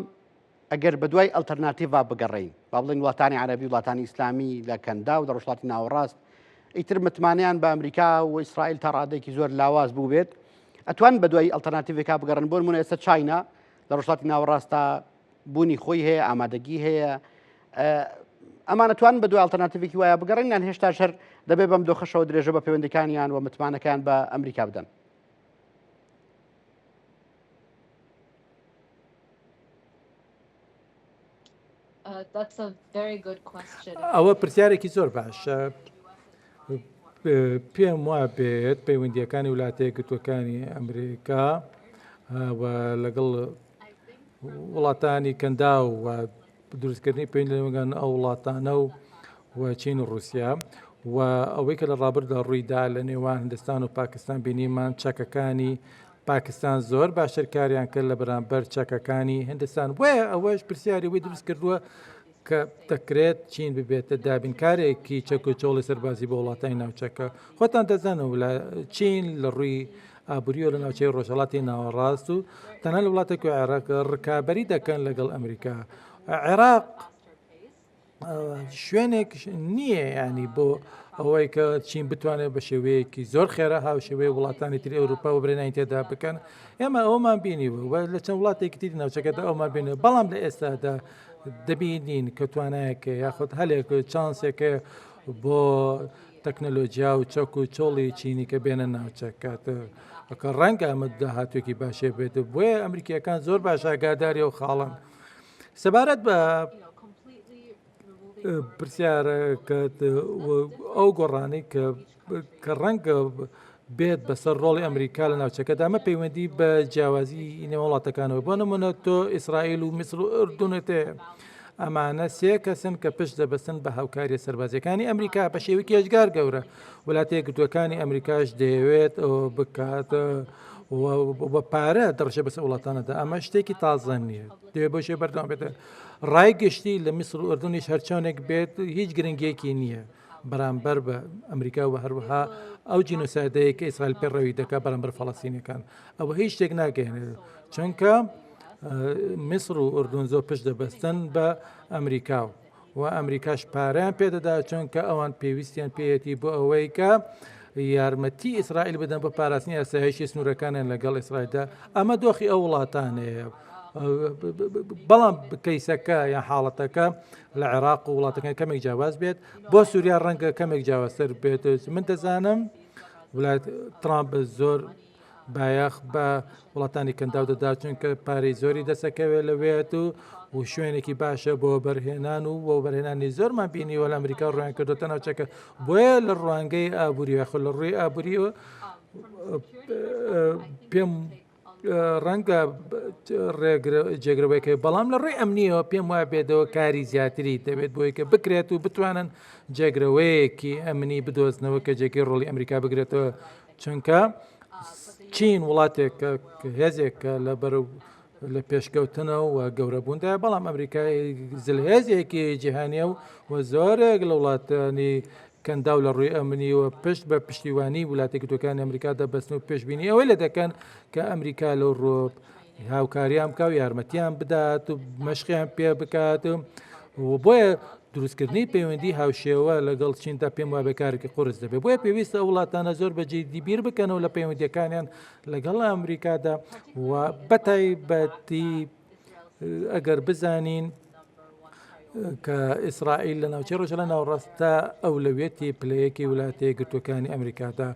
ئەگەر بەدوای ئەلتەرناتیڤا بگەڕێین، با بڵێین وڵاتانی عەرەبی، وڵاتانی ئیسلامی لە کەنداو، لە ڕۆژهەڵاتی ناوەڕاست، ئیتر متمانەیان بە ئەمریکا و ئیسرائیل تا ڕادەیەکی زۆر لاواز بوو بێت، ئەتوان بەدوای ئەلتەرناتیڤێکا بگەڕن، بۆ نمونە ئێستا چاینا لە ڕۆژهەڵاتی ناوەڕاستدا بوونی خۆی هەیە، ئامادەگی هەیە، ئەمان ئەتوان بەدوای ئەلتەرناتیڤێکی وایە بگەڕێن یان هێشتاش هەر دەبێ بەم دۆخەشەوە درێژە بە پەیوەندیەکانیان و متمانەکەیان بە ئەمریکا بدەن؟ ئەوە پرسیارێکی زۆر باشە پێم وا بێت پەیوەندیەکانی وڵاتە یەکگرتووەکانی ئەمریکا و لەگەڵ وڵاتانی کەندا و دروستکردنی پەیوەندی لە نێوان ئەو وڵاتانە و و چین و ڕوسیا و ئەوەی کە لە ڕابرددا ڕوویدا لە نێوان هندستان و پاکستان بینیمان چەکەکانی پاکستان زۆر باشتر کاریان کرد لە بەرامبەر چەکەکانی هندستان بۆیە ئەوەش پرسیاری وی دروست کردووە کە دەکرێت چین ببێتە دابینکارێکی چەک و چۆڵی سەربازی بۆ وڵاتانی ناوچەکە خۆتان دەزانن لە چین لە ڕووی ئابووریەوە لە ناوچەی ڕۆژهەڵاتی ناوەڕاست و تەنها لە وڵاتێکی عێراق ڕکابەری دەکەن لەگەڵ ئەمریکا عێراق شوێنێک نییە ینی بۆ ئەوەی کە چین بتوانێت بە شێوەیەکی زۆر خێرا هاوشێوەی وڵاتانی تری ئەوروپا و برێنانی تێدا بکەن ئێمە ئەومان بینی و لە چەند وڵاتێکی تری ناوچەکەدا ئەومان بینێ بەڵام لە ئێستادا دەبینین کە توانایەکە یاخود هەلێک چانسێکە بۆ تەکنەلۆجیا و چەک و چۆڵی چینی کە بێنە ناوچەکە کە ڕەنگە ئەمە داهاتوێکی باشێ بێت و بۆیە ئەمریکیەکان زۆر باش ئاگاداری و خاڵن سەبارەت بە پرسیارەکەت ئەو گۆڕانەی کە کە ڕەنگە بێت بەسەر ڕۆڵی ئەمریکا لە ناوچەکەدا ئەمە پەیوەندی بە جیاوازی نێوان وڵاتەکانەوە بۆ نمونە تۆ ئیسرائیل و میسر و ئەردونت ئەمانە سێ کەسن کە پشت دەبەستن بە هاوکاریە سەربازیەکانی ئەمریکا بە شێوەیەکی ئێجگار گەورە وڵاتە یەکگرتووەکانی ئەمریکاش دەیەوێت ئەوە بکات بە پارە دەڕژێ بەسەر وڵاتانەدا ئەمە شتێکی تازە نییە دەوێت بۆ شێ بەردەوام بێت ڕای گشتی لە میسر و ئەردونیش هەرچۆنێک بێت هیچ گرنگیەکی نییە بەرامبەر بە ئەمریکا و هەروەها ئەو جینۆسایدەیە کە ئیسرائیل پەیڕەوی دەکات بەرامبەر فەڵەستینەکان ئەوە هیچ شتێک ناگەێنێت چونکە میسر و ئوردون زۆر پشت دەبەستن بە ئەمریکا و ئەمریکاش پارەیان پێدەدا چونکە ئەوان پێویستیان پێیەتی بۆ ئەوەی کە یارمەتی ئیسرائیل بدەن بۆ پاراستنی ئاسایشی سنوورەکانیان لەگەڵ ئیسرائیلدا ئەمە دۆخی ئەو وڵاتانەیە بەڵام کەیسەکە یان حاڵەتەکە لە عێراق و وڵاتەکان کەمێک جیاواز بێت بۆ سووریا ڕەنگە کەمێک جیاوازتر بێت من دەزانم وڵات ترامپ زۆر بایەخ بە وڵاتانی کەنداو دەدات چونکە پارەی زۆری دەسەکەوێت لەوێت و و شوێنێکی باشە بۆ بەرهێنان و بۆ بەرهێنانی زۆرمان بینیوە لە ئەمریکا ڕویان کردوتە ناوچەکە بۆیە لە ڕوانگەی ئابووری یاخود لە ڕووی ئابووریەوە پێم ڕەنگە جێگرەوەیکە بەڵام لە ڕێ ئەمنیەوە پێم وای بێتەوە کاری زیاتری دەبێت بۆی کە بکرێت و بتوانن جێگرەوەیەکی ئەمنی بدۆزنەوە کە جێگەی ڕۆڵی ئەمریکا بگرێتەوە چونکە چین وڵاتێک هێزێک کە لە بەرەو لە پێشکەوتنە و گەورەبووندا بەڵام ئەمریکا زلهێزێکی جیهانیە و و زۆرێک لە وڵاتانی کەنداو لە ڕووی ئەمنی و پشت بە پشتیوانی وڵاتە یەکگرتووەکانی ئەمریکا دەبەستن و پێشبینی ئەوەی لێ دەکەن کە ئەمریکا لەو ڕووە هاوکاریان بکا و یارمەتیان بدات و مەشقیان پێ بکات و بۆیە دروستکردنی پەیوەندی هاوشێوە لەگەڵ چیندا پێم وابێ کارێکی قورس دەبێت بۆیە پێویستە ئەو وڵاتانە زۆر بە جیدی بیر بکەنەوە لە پەیوەندیەکانیان لەگەڵ ئەمریکادا و بەتایبەتی ئەگەر بزانین کە ئیسرائیل لە ناوچەی ڕۆژهەڵاتی ناوەڕاستدا ئەولەویەتی پلەیەکی وڵاتە یەکگرتووەکانی ئەمریکادا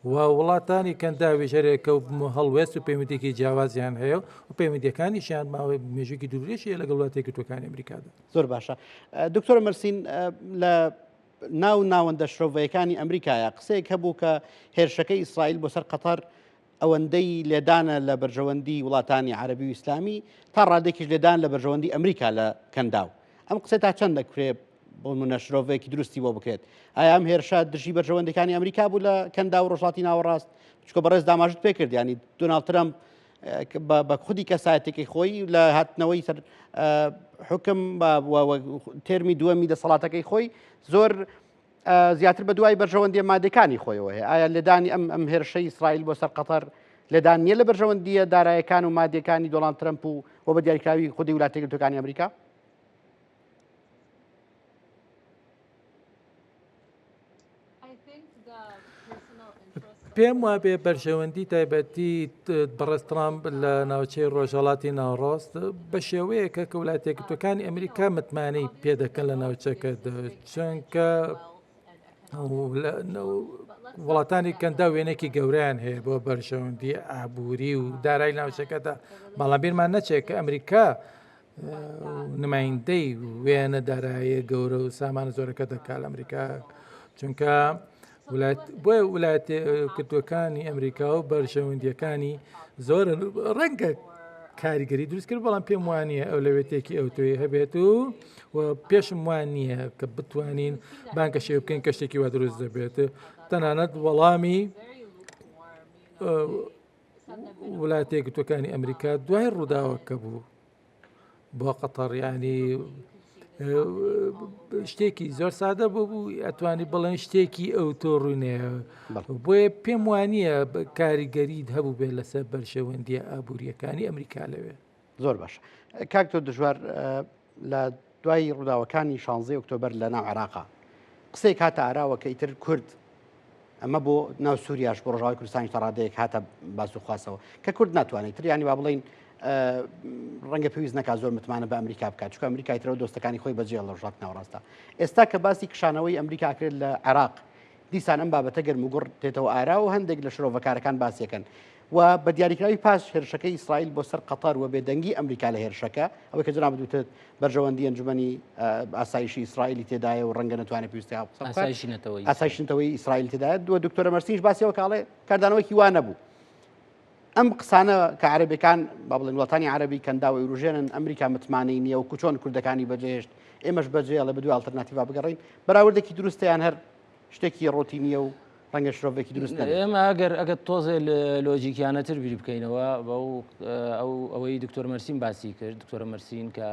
و وڵاتانی کەنداویش هەرێکە و هەڵوێست و پەیوەندیکی جیاوازیان هەیە و پەیوەندیەکانیشیان ماوەی مێژووکی دوورێکی لەگەڵ وڵاتە یەکگرتووەکانی ئەمریکادا. زۆر باشە دکتۆر مەرسین لە ناو ناوەندە شرۆڤەیەکانی ئەمریکایە قسەیەک هەبوو کە هێرشەکەی ئیسرائیل بۆ سەر قەتەر ئەوەندەی لێدانە لە بەرژەوەندی وڵاتانی عەرەبی و ئیسلامی تا ڕادێکیش لێدان لە بەرژەوەندی ئەمریکا لە کەنداو ئەم قسە تا چەند دەکرێت بۆ منە شرۆڤێکی دروستی بۆ بکرێت ئایا ئەم هێرشە دژی بەرژەوەندەکانی ئەمریکا بوو لە کەندا و ڕۆژهەڵاتی ناوەڕاست چکە بەڕێز داماژت پێ کرد ینی دۆناڵد ترەمپ بە خودی کەسایەتێکی خۆی لە هاتنەوەی سەر حکم تێرمی دووەمی دەسەڵاتەکەی خۆی زۆر زیاتر بە دوای بەرژەوەندیە مادەکانی خۆیەوە هەیە ئایا لێدانی ئەم ئەم هێرشەی ئیسرائیل بۆ سەر قەتەر لێدان نییە لە بەرژەوەندیە دارایەکان و مادەکانی دۆناڵد ترەمپ و و بە دیاریکراوی خودی وڵاتە یەکگرتووەکانی ئەمریکا؟ پێم وابێ بەرژەوەندی تایبەتی بەڕێز ترامپ لە ناوچەی ڕۆژهەڵاتی ناوەڕاست بە شێوەیەکە کە وڵاتە یەکگرتووەکانی ئەمریکا متمانەی پێدەکەن لە ناوچەکە چونکە وڵاتانی کەندا وێنێکی گەورەیان هەیە بۆ بەرژەوەندی ئابووری و دارای ناوچەکەدا بەڵام بیرمان نەچێت کە ئەمریکا نمایندەی وێنە دارایە گەورە و سامانە زۆرەکە دەکات لە ئەمریکا چونکە بۆیە وڵاتە یەکگرتووەکانی ئەمریکا و بەرژەوەندیەکانی زۆر ڕەنگە کاریگەری دروست کرد بەڵام پێم وانە ئەو لەوێتێکی ئەو تۆی هەبێت و و پێشم وان نییە کە بتوانین بانکە شێ بکەین کەشتێکی وا دروست دەبێت تەنانەت وەڵامی وڵاتە یەکگرتووەکانی ئەمریکا دوای ڕووداوەکە بوو بۆ قەتەر ینی شتێکی زۆر سادە بوو بوو ئەتوانی بڵێن شتێکی ئەو تۆ ڕوونەیە بۆیە پێم وانە کاریگەری هەبوو بێت لەسەر بەرژەوەندیە ئابوووریەکانی ئەمریکا لەوێ. زۆر باش کاک دژوار لە دوای ڕووداوەکانی 16 ئۆکتۆبەر لە ناو عێراقا قسەیەک هاتە ئاراوە کە ئیتر کورد ئەمە بۆ ناو سووریاش بۆ ڕۆژاوای کوردستانی تا ڕادەیەک هاتە باس و خواسەوە کە کورد ناتوانێت تر ینی با بڵین ڕەنگە پێویست نەکات زۆر متمانە بە ئەمریکا بکات چونکە ئەمریکای ترەوە دۆستەکانی خۆی بەجێ لە ڕۆژهەڵاتی ناوەڕاستە ئێستا کە باسی کشانەوەی ئەمریکا کرد لە عێراق دیسان ئەم بابەتە گەرموگوڕ دێتەوە ئارا و هەندێک لە شرۆڤەکارەکان باسیەکەن و بە دیاریکراوی پاش هێرشەکەی ئیسرائیل بۆ سەر قەتەر و بێدەنگی ئەمریکا لە هێرشەکە ئەوەی کە جنابت وتت بەرژەوەندی ئەنجومەنی ئاسایشی ئیسرائیلی تێدایە و ڕەنگە نەتوانێت پێویستی ئاسایشی نەتەوەیی ئاسایشی نەتەوەیی ئیسرائیل تێدایە دووە دکتۆرە مەرسینش باسیەوە کاڵێ کاردانەوەیەکی وا نەبوو ئەم قسانە کە عەرەبەکان با بڵێن وڵاتانی عەرەبی کەنداو ئەوروژێنن ئەمریکا متمانەی نییە و کوچۆن کوردەکانی بەجێهێشت ئێمەش بەجێڵێ بە دوای ئەڵتەرناتیڤا بگەڕین بەراوردێکی دروستیان هەر شتێکی ڕۆتینیە و ڕەنگە شرۆڤێکی دروست نەبێت. ئێمە ئەگەر ئەگەر تۆزێ لۆجیکیانەتر بیر بکەینەوە بەو ئەو ئەوەی دکتۆر مەرسین باسی کرد دکتۆرە مەرسین کە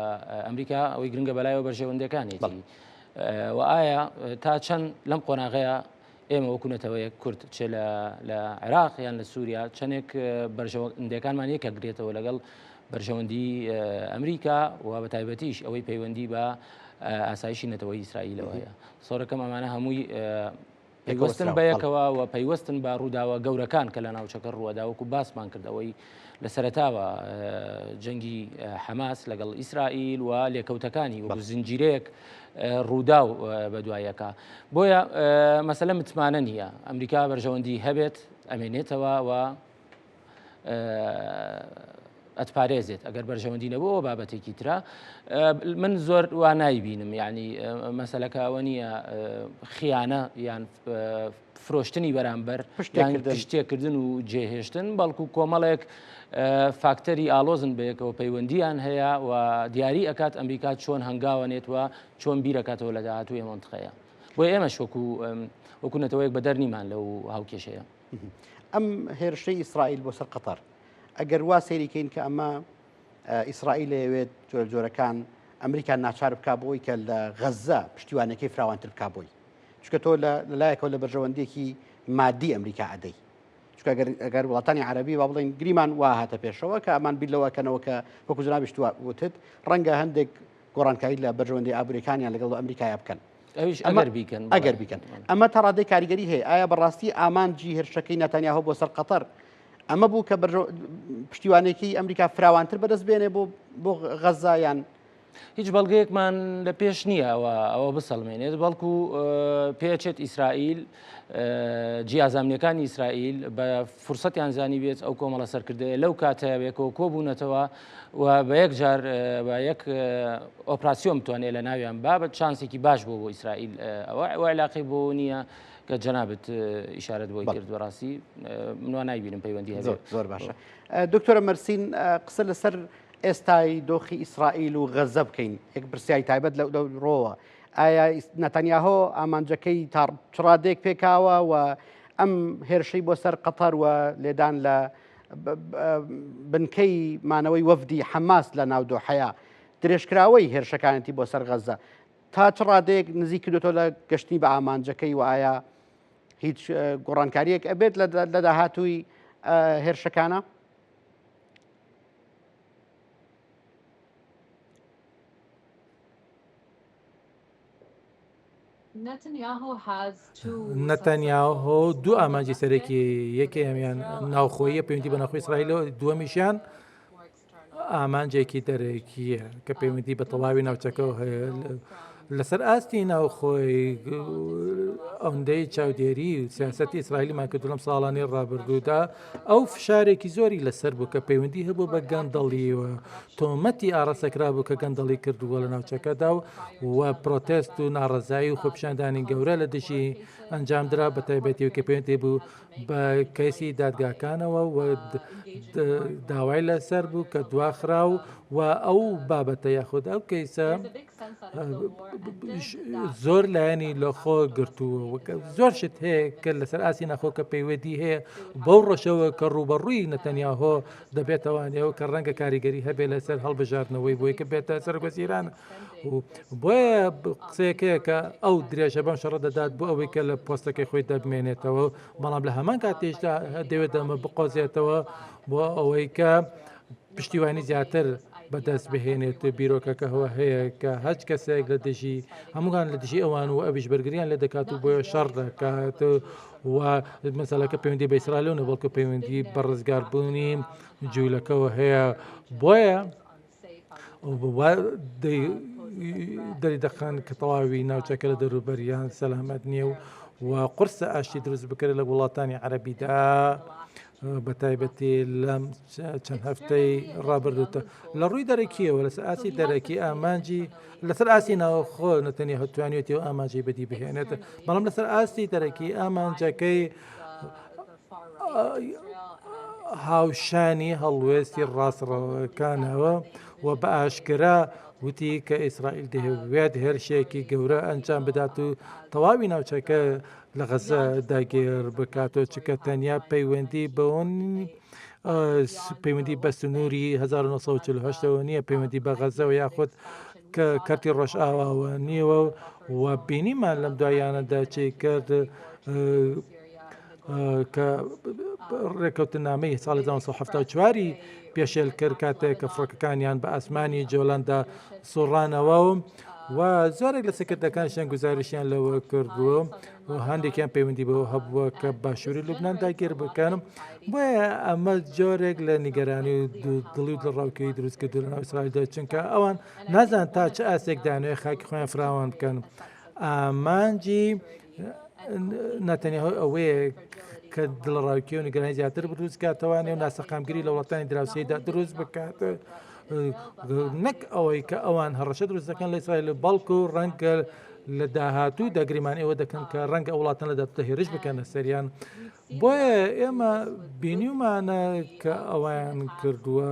ئەمریکا ئەوەی گرنگە بەلایەوە بەرژەوەندەکانێتی و ئایا تا چەند لەم قۆناغەیە ئێمە وەکو نەتەوەیەک کورد چ لە عێراق یان لە سووریا چەندێک بەرژەوەندەکانمان یەکەگرێتەوە لەگەڵ بەرژەوەندی ئەمریکا و بە تایبەتیش ئەوەی پەیوەندی بە ئاسایشی نەتەوەی ئیسرائیلەوە هەیە سۆرەکەم ئەمانە هەمووی پەیوەستن بەیەکەوە و پەیوەستن بە ڕووداوە گەورەکان کە لە ناوچەکە ڕووەدا وەکو باسمان کرد ئەوەی لە سەرەتاوە جەنگی حەماس لەگەڵ ئیسرائیل و لێکەوتەکانی وەکو زنجیرەیەک ڕوودا و بەدوایەکە بۆیە مەسەلە متمانە نییە ئەمریکا بەرژەوەندی هەبێت ئەمێنێتەوە و ئەتپارێزێت ئەگەر بەرژەوەندی نەبوو ئەوە بابەتێکی ترە من زۆر وا نایبینم یعنی مەسەلەکە ئەوە نییە خیانە یان فرۆشتنی بەرامبەر پشتێکردن و جێهێشتن بەڵکو کۆمەڵێک فاکتەری ئالۆزن بەیەکەوە پەیوەندیان هەیە و دیاری ئەکات ئەمریکا چۆن هەنگاوەنێت و چۆن بیرەکاتەوە لە داهاتووی منتقەیە بۆ ئێمەش وەکو وەکو نەتەوەیەک بەدەر نیمان لەو هاوکێشەیە. ئەم هێرشەی ئیسرائیل بۆ سەر قەتەر ئەگەر وا سەیری کەین کە ئەمە ئیسرائیل لەوێت جۆرە جۆرەکان ئەمریکا ناچار بک بۆی کە لە غەزە پشتیوانەکەی فراوانتر بک بۆی چکە تۆ لە لایەکەوە لە بەرژەوەندێکی مادی ئەمریکا ئەدەی چکە گەر وڵاتانی عربی با بڵین گریمان وا هاتە پێشەوە کە ئەمان بیر لەوەکەنەوە کە وەکو جنابیشت وتت ڕەنگە هەندێک گۆڕانکاری لە بەرژەوەندی ئابووریەکانیان لەگەڵ ئەمریکایا بکەن. ئەویش ئەگەر بیکەن ئەگەر بیکەن ئەمە تا ڕادەی کاریگەری هەیە ئایا بەڕاستی ئامانجی هێرشەکەی ناتانیاهۆ بۆ سەر قەتەر ئەمە بوو کە پشتیوانێکی ئەمریکا فراوانتر بەدەست بێنێ بۆ بۆ غەزا یان هیچ بەڵگەیەکمان لە پێش نییە ئەوە ئەوە بسەلمێنێت بەڵکو پێچێت ئیسرائیل جیازامنیەکانی ئیسرائیل بە فرسەتیان زانی بێت ئەو کۆمەڵە سەرکردەیە لەو کاتەیەکەوە کۆبوونەتەوە و بە یەک جار بە یەک ئۆپراسیۆن بتوانێت لە ناویان با بە چانسێکی باش بۆ بۆ ئیسرائیل ئەوە ئەوە علاقەی بۆ نییە کە جەنابت ئیشارەت بۆی کرد بەڕاستی منوا نایبینم پەیوەندی هەبێت زۆر باشە دکتۆرە مەرسین قسە لەسەر ئێستای دۆخی ئیسرائیل و غەزە بکەین یەک پرسیاری تایبەت لەو ڕۆوە ئایا نەتەنیاهۆ ئامانجەکەی تا چڕادێک پێکاوە و ئەم هێرشەی بۆ سەر قەتەر و لێدان لە بنکەی مانەوەی وەفدی حەماس لە ناو دۆحەیە درێژکراوەی هێرشەکانێتی بۆ سەر غەزە تا چ ڕادەیەک نزیک کردوێتەوە لە گەشتنی بە ئامانجەکەی و ئایا هیچ گۆڕانکاریەک ئەبێت لە داهاتووی هێرشەکانە؟ نەتەنیاهۆ دوو ئامانجی سەرەکی یەکەمیان ناوخۆیە پەیوەندی بە ناوخۆی ئیسرائیلەوە دووەمیشیان ئامانجێکی دەرەکییە کە پەیوەندی بە تەواوی ناوچەکەەوە هەیە لەسەر ئاستی ناوخۆی ئەوەندەی چاودێری و سیاستی ئیسرائیلیمان کردو لەم ساڵانی ڕابردوودا ئەو فشارێکی زۆری لەسەر بوو کە پەیوەندی هەبوو بە گەندەڵیوە تۆمەتی ئاڕاستەکرا بوو کە گەندەڵی کردووە لە ناوچەکەدا و و پرۆتێست و ناڕەزایی و خۆپیشاندانی گەورە لە دژی ئەنجامدرا بە تایبەتی و کە پەیوەندی بوو بە کەیسی دادگاکانەوە و داوای لەسەر بوو کە دواخرا و و ئەو بابەتە یاخود ئەو کەیسە زۆر لایەنی لەخۆ گرتووە زۆر شت هەیە کە لەسەر ئاسی ناخۆ کە پەیوەندی هەیە بەو ڕەشەوە کە ڕووبەڕووی نەتەنیاهۆ دەبێتەوانەوە کە ڕەنگە کاریگەری هەبێت لەسەر هەڵبژاردنەوەی بۆی کە بێتە سەرۆکوەزیران و بۆیە قسەیەکەیە کە ئەو درێژە بەم شەڕە دەدات بۆ ئەوەی کە لە پۆستەکەی خۆی دەبمێنێتەوە بەڵام لە هەمان کاتیشدا دەوێت دەمە بقۆزێتەوە بۆ ئەوەی کە پشتیوانی زیاتر بەدەست بهێنێت بیرۆکەکەەوە هەیە کە هەچ کەسێک لە دژی هەمووان لە دژی ئەوان و ئەویش بەرگریان لێ دەکات و بۆیە شەڕ دەکات و مەسەلەکە پەیوەندی بە ئیسرائیلەوە نیە بەڵکو پەیوەندی بە ڕزگاربوونی جوولەکەوە هەیە بۆیە دەری دەخەن کە تەواوی ناوچەکە لە دەوروبەریان سەلامەت نییە و و قورسە ئاشتی دروست بکرێت لە وڵاتانی عەرەبیدا بە تایبەتی لەم چەند هەفتەی ڕابردووتە لە ڕووی دەرەکیەوە لەسەر ئاسی دەرەکی ئامانجی لەسەر ئاستی ناوخۆ نەتەنیا توانیوێتی و ئامانجی بەدی بهێنێت بەڵام لەسەر ئاستی دەرەکی ئامانجەکەی هاوشانی هەڵوێستی ڕاستڕەوەکانەوە و بە ئاشکرا وتی کە ئیسرائیل دەیەوێت هێرشێکی گەورە ئەنجام بدات و تەواوی ناوچەکە لە غەزە داگیر بکاتەوە چکە تەنیا پەیوەندی بەوە پەیوەندی بە سنووری 1940ەوە نییە پەیوەندی بە غەزەوە یاخود کە کەرتی ڕۆژئاواوە نییەوە و بینیمان لەم دواییانەدا چی کرد کە ڕێککەوتنامەی ساڵی 1970ی پێشێل کرد کاتێک کە فڕۆکەکانیان بە ئاسمانی جۆلاندا سوڕانەوە و و زۆرێک لە سەرکردەکانشیان گوزارشیان لەوە کردووە و هەندێکیان پەیوەندی بەوە هەبووە کە باشووری لوبناان داگیر بکەن بۆیە ئەمە جۆرێک لە نیگەرانی و دڵی و دڵڕاوکێی دروست کردو لە ناو ئیسرائیلدا چونکە ئەوان نازان تا چ ئاستێک دانەوێت خاکی خۆیان فراوان بکەن ئامانجی ناتەنیاهۆ ئەوەیە. کە دڵەڕاوکێ و نیگەرانی زیاتر دروست کاتەوانێ و ناسەقامگیری لە وڵاتانی دراوسێیدا دروست بکات. نەک ئەوەی کە ئەوان هەڕەشە دروست دەکەن لە ئیسرائیل بەڵکو ڕەنگە لە داهاتوو دەگریمان ئێوە دەکەن کە ڕەنگە وڵاتان لە داهاتوودا هێرش بکەنە سەریان بۆیە ئێمە بینیومانە کە ئەویان کردووە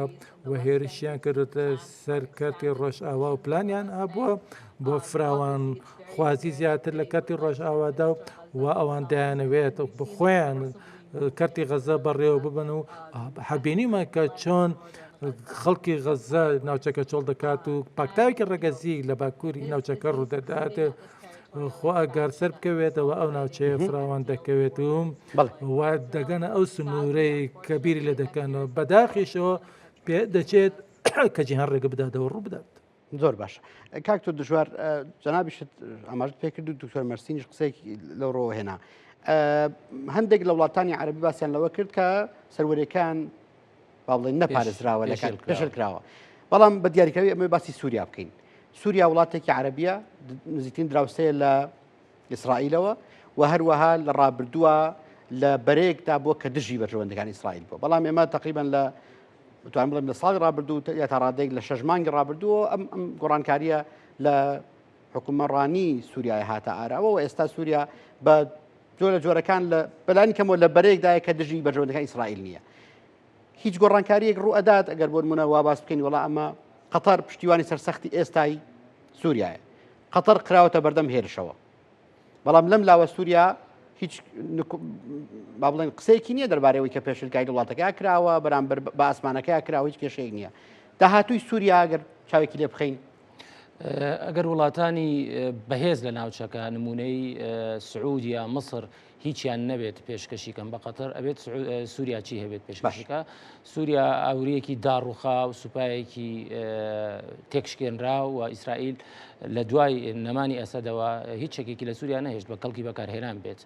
و هێرشیان کردوتە سەر کەرتی ڕۆژئاوا و پلانیان هەبووە بۆ فراوان خوازی زیاتر لە کەرتی ڕۆژئاوادا و ئەوان دەیانەوێت بخۆیان کەرتی غەزە بەڕێوە ببن و حەبینیمان کە چۆن خەڵکی غەزە ناوچەکە چۆڵ دەکات و پاکتاوێکی ڕەگەزی لە باکووری ناوچەکە ڕوودەدات. خۆ ئەگەر سەر بکەوێتەوە ئەو ناوچەیە فراوان دەکەوێت و وا دەگەنە ئەو سنوورەی کە بیری لێ دەکەنەوە بەداخیشەوە پێ دەچێت کە جیهان ڕێگە بداتەوە ڕوو بدات. زۆر باشە کاک تۆ دژوار جەنابیشت ئاماژت پێکرد و دکتۆر مەرسینیش قسەیەکی لەو ڕۆوە هێنا هەندێک لە وڵاتانی عەربی باسیان لەوە کرد کە سەروەرەکان با بڵێن نەپارێزراوە لە کات پێشل کراوە بەڵام بە دیاریکراوی ئەمە باسی سووریا بکەین سووریا وڵاتێکی عەربیە نزیکترین دراوسەیە لە ئیسرائیلەوە و هەروەها لە ڕابردووە لە بەرەیەکدا بووە کە دژی بەرژەوەندەکانی ئیسرائیل بووە بەڵام ئێمە تقریبان لە بتوانم بڵێم لە ساڵی ڕابردوو یا تا ڕادەیەک لە شەش مانگی ڕابردووە ئەم ئەم گۆڕانکاریە لە حکومەڕانی سووریای هاتە ئاراوە و ئێستا سووریا بە جۆرە جۆرەکان لە بەلانی کەمەوە لە بەرەیەکدایە کە دژی بەرژەوەندەکانی ئیسرائیل نییە هیچ گۆڕانکاریەک ڕوو ئەدات ئەگەر بۆ نمونە وا باس بکەین وڵا ئەمە قەتەر پشتیوانی سەرسەختی ئێستای سووریایە قەتەر خراوەتە بەردەم هێرشەوە بەڵام لەم لاوە سووریا هیچ با بڵێن قسەیەکی نییە دەربارەوەی کە پێشلکای وڵاتەکە کراوە بەرامبەر بە ئاسمانەکە کراوە هیچ کێشەیەک نییە داهاتووی سووریا ئەگەر چاوێکی لێ بخەین ئەگەر وڵاتانی بەهێز لە ناوچەکە نمونەی سعودیا مسر هیچیان نەبێت پێشکەشی کەم بە قەتەر ئەبێت سووریا چی هەبێت پێشکەشیکە سووریا ئاوریەکی داڕوخا و سوپایەکی تێکشکێنرا و ئیسرائیل لە دوای نەمانی ئەسەدەوە هیچ چەکێکی لە سووریا نەهێشت بە کەڵکی بەکارهێنان بێت.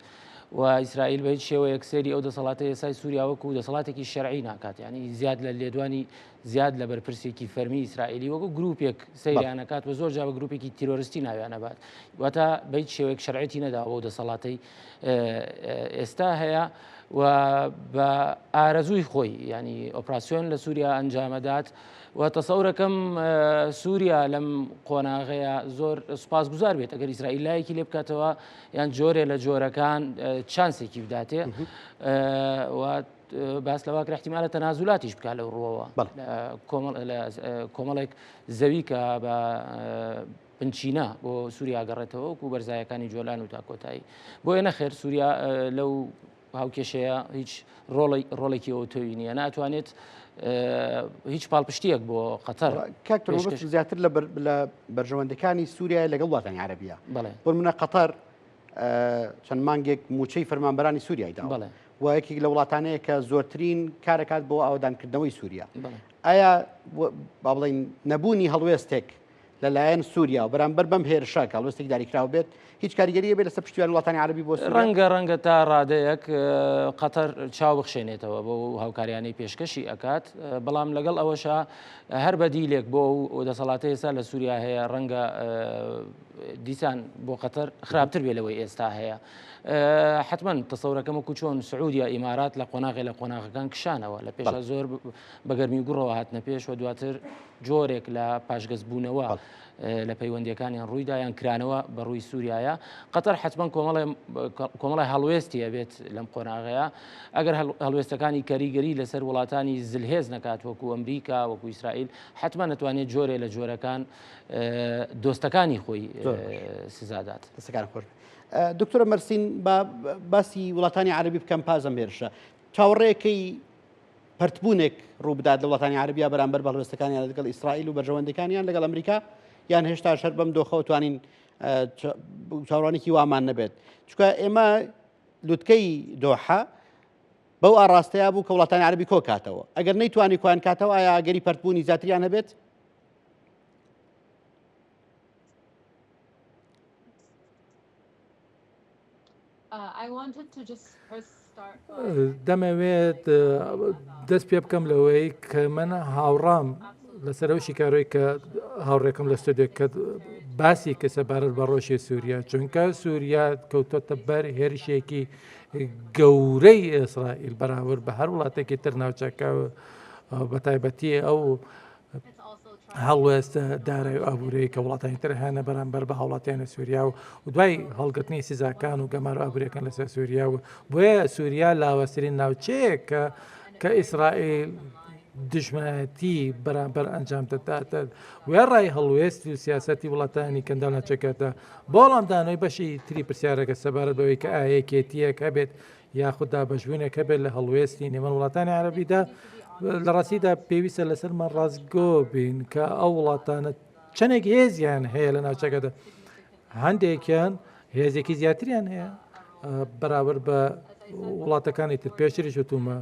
و ئیسرائیل بە هیچ شێوەیەک سەیری ئەو دەسەڵاتە ئێسای سووریا وەکو دەسەڵاتێکی شەرعی ناکات ینی زیاد لە لێدوانی زیاد لە بەرپرسێکی فەرمی ئیسرائیلی وەکو گروپێک سەیریان ئەکات و زۆر جا بە گروپێکی تیرۆریستی ناویان ئەبات واتە بە هیچ شێوەیەک شەرعێتی نەداوە بەو دەسەڵاتەی ئێستا هەیە و بە ئارەزووی خۆی ینی ئۆپراسیۆن لە سووریا ئەنجامەدات و تەسەورەکەم سووریا لەم قۆناغەیە زۆر سوپاسگوزار بێت ئەگەر ئیسرائیل لایەکی لێ بکاتەوە یان جۆرێ لە جۆرەکان چانسێکی بداتێ و باس لەوە کرا احتیمالە تەنازولاتیش بکات لەو ڕووەوە کۆمەڵێک زەوی کە بە بنچینە بۆ سووریا گەڕێتەوە وەکو بەرزایەکانی جۆلان و تا کۆتایی بۆیە نەخێر سووریا لەو هاوکێشەیە هیچ ڕۆڵێکی ئەوتۆی نییە ناتوانێت هیچ پاڵپشتیەک بۆ قەتەر زیاتر لە بەرژەوەندەکانی سووریای لەگەڵ وڵاتانی عربیە بۆ منە قەتەر چەند مانگێک موچەی فەرمانبەرانی سووریای دا و یەکێک لە وڵاتانەیە کە زۆرترین کارەکات بۆ ئاوەدانکردنەوەی سووریا ئایا با بڵین نەبوونی هەڵوێستێک لەلایەن سووریا و بەرامبەر بەم هێرشە کە هەڵوێستێک دیاریکراو بێت هیچ کاریگەریە بێت لەسەر پشتیوان وڵاتانی عربی بۆ ڕەنگە ڕەنگە تا ڕادەیەک قەتەر چاو بخشێنێتەوە بۆ هاوکاریانەی پێشکەشی ئەکات بەڵام لەگەڵ ئەوەشە هەر بەدیلێک بۆ دەسەڵاتە ئێستا لە سووریا هەیە ڕەنگە دیسان بۆ قەتەر خراپتر بێ لەوەی ئێستا هەیە. حتمما تەسەورەکەم وەکو چۆن سعودیا ئیمارات لە قۆناغی لە قۆناغەکان کشانەوە لە پێشا زۆر بەگەرمی گوڕەوە هاتنە پێش و دواتر جۆرێک لە پاشگەزبوونەوە لە پەیوەندیەکانیان ڕوویدا یان کرانەوە بە ڕووی سووریایە قەتەر حتمما کۆمەڵی هەڵوێستی ئەبێت لەم قۆناغەیە ئەگەر هەڵوێستەکانی کەریگەری لەسەر وڵاتانی زلهێز نەکات وەکو ئەمریکا وەکو ئیسرائیل حتمما نەتوانێت جۆرێ لە جۆرەکان دۆستەکانی خۆی سزادات. دەستەکان خۆش دکتۆرە مەرسین با باسی وڵاتانی عەربی بکەم پازم هێرشە چاوەڕێکەی پەرتبوونێک ڕووبدات لە وڵاتانی عەربیا بەرامبەر بە هەڵوێستەکانیان لەگەڵ ئیسرائیل و بەرژەوەندەکانیان لەگەڵ ئەمریکا یان هێشتا شەر بەم دۆخەوە توانین چاوەڕوانێکی وامان نەبێت چونکە ئێمە لوتکەی دۆحە بەو ئاڕاستەیە بوو کە وڵاتانی عەربی کۆکاتەوە ئەگەر نەیتوانی کوان کاتەوە ئایا ئەگەری پەرتبوونی زیاتریان هەبێت؟ دەمەوێت دەست پێ بکەم لەوەی کە من هاوڕام لەسەر ئەو شیکارۆی کە هاوڕێکم لە ستۆدیۆ کە باسی کە سەبارەت بە ڕۆژی سووریا چونکە سووریا کەوتۆتە بەر هێرشێکی گەورەی ئیسرائیل بەراورد بە هەر وڵاتێکی تر ناوچەکە بە تایبەتی ئەو هەڵوێستە دارای و ئابووری کە وڵاتانی تر هەنە بەرامبەر بە هاوڵاتیانی سووریا و دوای هەڵگرتنی سزاکان و گەمار ئابووریەکان لەسەر سووریا و بۆیە سووریا لاوەسترین ناوچەیە کە کە ئیسرائیل دژمنایەتی بەرامبەر ئەنجام دەدات وێڕای هەڵوێست و سیاسەتی وڵاتانی کەنداو ناوچەکەدا بۆ وەڵامدانەوەی بەشی تری پرسیارەکە سەبارەت بەوەی کە ئایا یەکێتییەک هەبێت یاخود دابەشبوونێک هەبێت لە هەڵوێستی نێوان وڵاتانی عەرەبیدا لە ڕاستیدا پێویستە لەسەرمان ڕاستگۆ بین کە ئەو وڵاتانە چەندێک هێزیان هەیە لە ناوچەکەدا هەندێکیان هێزێکی زیاتریان هەیە بەراورد بە وڵاتەکانی تر پێشتریش وتومە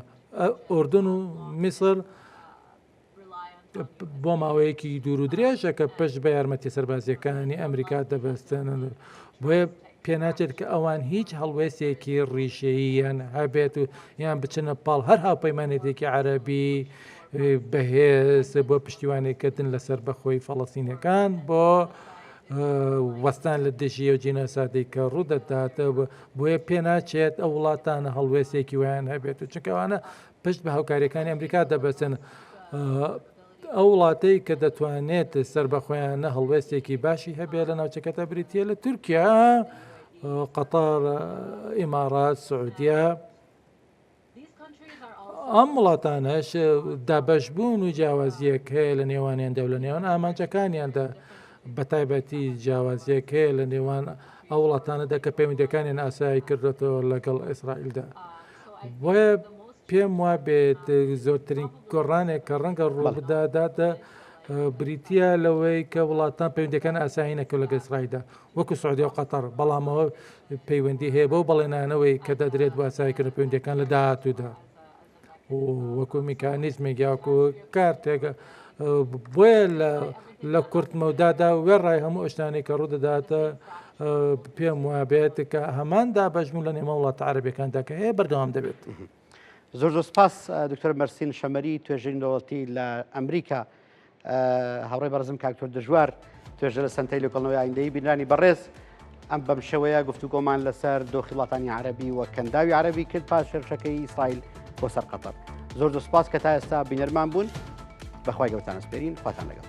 ئۆردن و میسر بۆ ماوەیەکی دوور و درێژە کە پشت بە یارمەتی سەربازیەکانی ئەمریکا دەبەستن بۆیە پێناچێت کە ئەوان هیچ هەڵوێستێکی ڕیشەییان هەبێت و یان بچنە پاڵ هەر هاوپەیمانێتێکی عەرەبی بەهێز بۆ پشتیوانیکردن لەسەر بەخۆی فەڵەستینەکان بۆ وەستان لە دژی ئەو جینۆسایدەی کە ڕوودەدات بۆیە پێناچێت ئەو وڵاتانە هەڵوێستێکی وایان هەبێت و چونکەوانە پشت بە هاوکاریەکانی ئەمریکا دەبەستن ئەو وڵاتەی کە دەتوانێت سەربەخۆیانە هەڵوێستێکی باشی هەبێت لە ناوچەکەدا بریتە لە تورکیا قەتەر ئیمارات سعودیە ئەم وڵاتانەش دابەشبوون و جیاوازیەک هەیە لە نێوانیاندا و لە نێوان ئامانجەکانیاندا بە تایبەتی جیاوازیەک هەیە لە نێوان ئەو وڵاتانەدا کە پەیوەندەکانیان ئاسایی کردێتەوە لەگەڵ ئیسرائیلدا. بۆیە پێم وا بێت زۆرترین گۆڕانێک کە ڕەنگە ڕووبداداتە بریتە لەوەی کە وڵاتان پەیوەندەکان ئاسایی نەکە لەگەڵ ئیسرائیلدا وەکو سعودیە و قەتەر بەڵامەوە پەیوەندی هەیە بەو بەڵێنانەوەی کە دەدرێت بۆ ئاساییکردنی پەیوەندیەکان لە داهاتوودا وەکو میکانیزمێک یاکو کارتێک بۆیە لە کورت مەودادا وێڕای هەموو ئەشتانەی کە ڕوودەداتە پێم وابێت کە هەمان دابەشبوون لە نێوان وڵاتە عەرەبیەکاندا کە هەیە بەردەوام دەبێت. زۆر زۆر سپاس دکتۆر مەرسین شەمەری توێژەری دەوڵەتی لە ئەمریکا هاوڕێ بەڕزم کاکتۆر دژوار توێژە لە سنتەی لێکۆڵنەوەی ئایندەی بینرانی بەڕێز ئەم بەم شێوەیە گفتوگۆمان لەسەر دۆخی وڵاتانی عەربی و کەنداوی عەربی کرد پاش هێرشەکەی ئیسرائیل بۆ سەر قەتەر زۆر زۆر سپاس کە تا ئێستا بینەرمان بوون بەخوای گەورەتان ئەسپێرین خواتان لەگەڵ.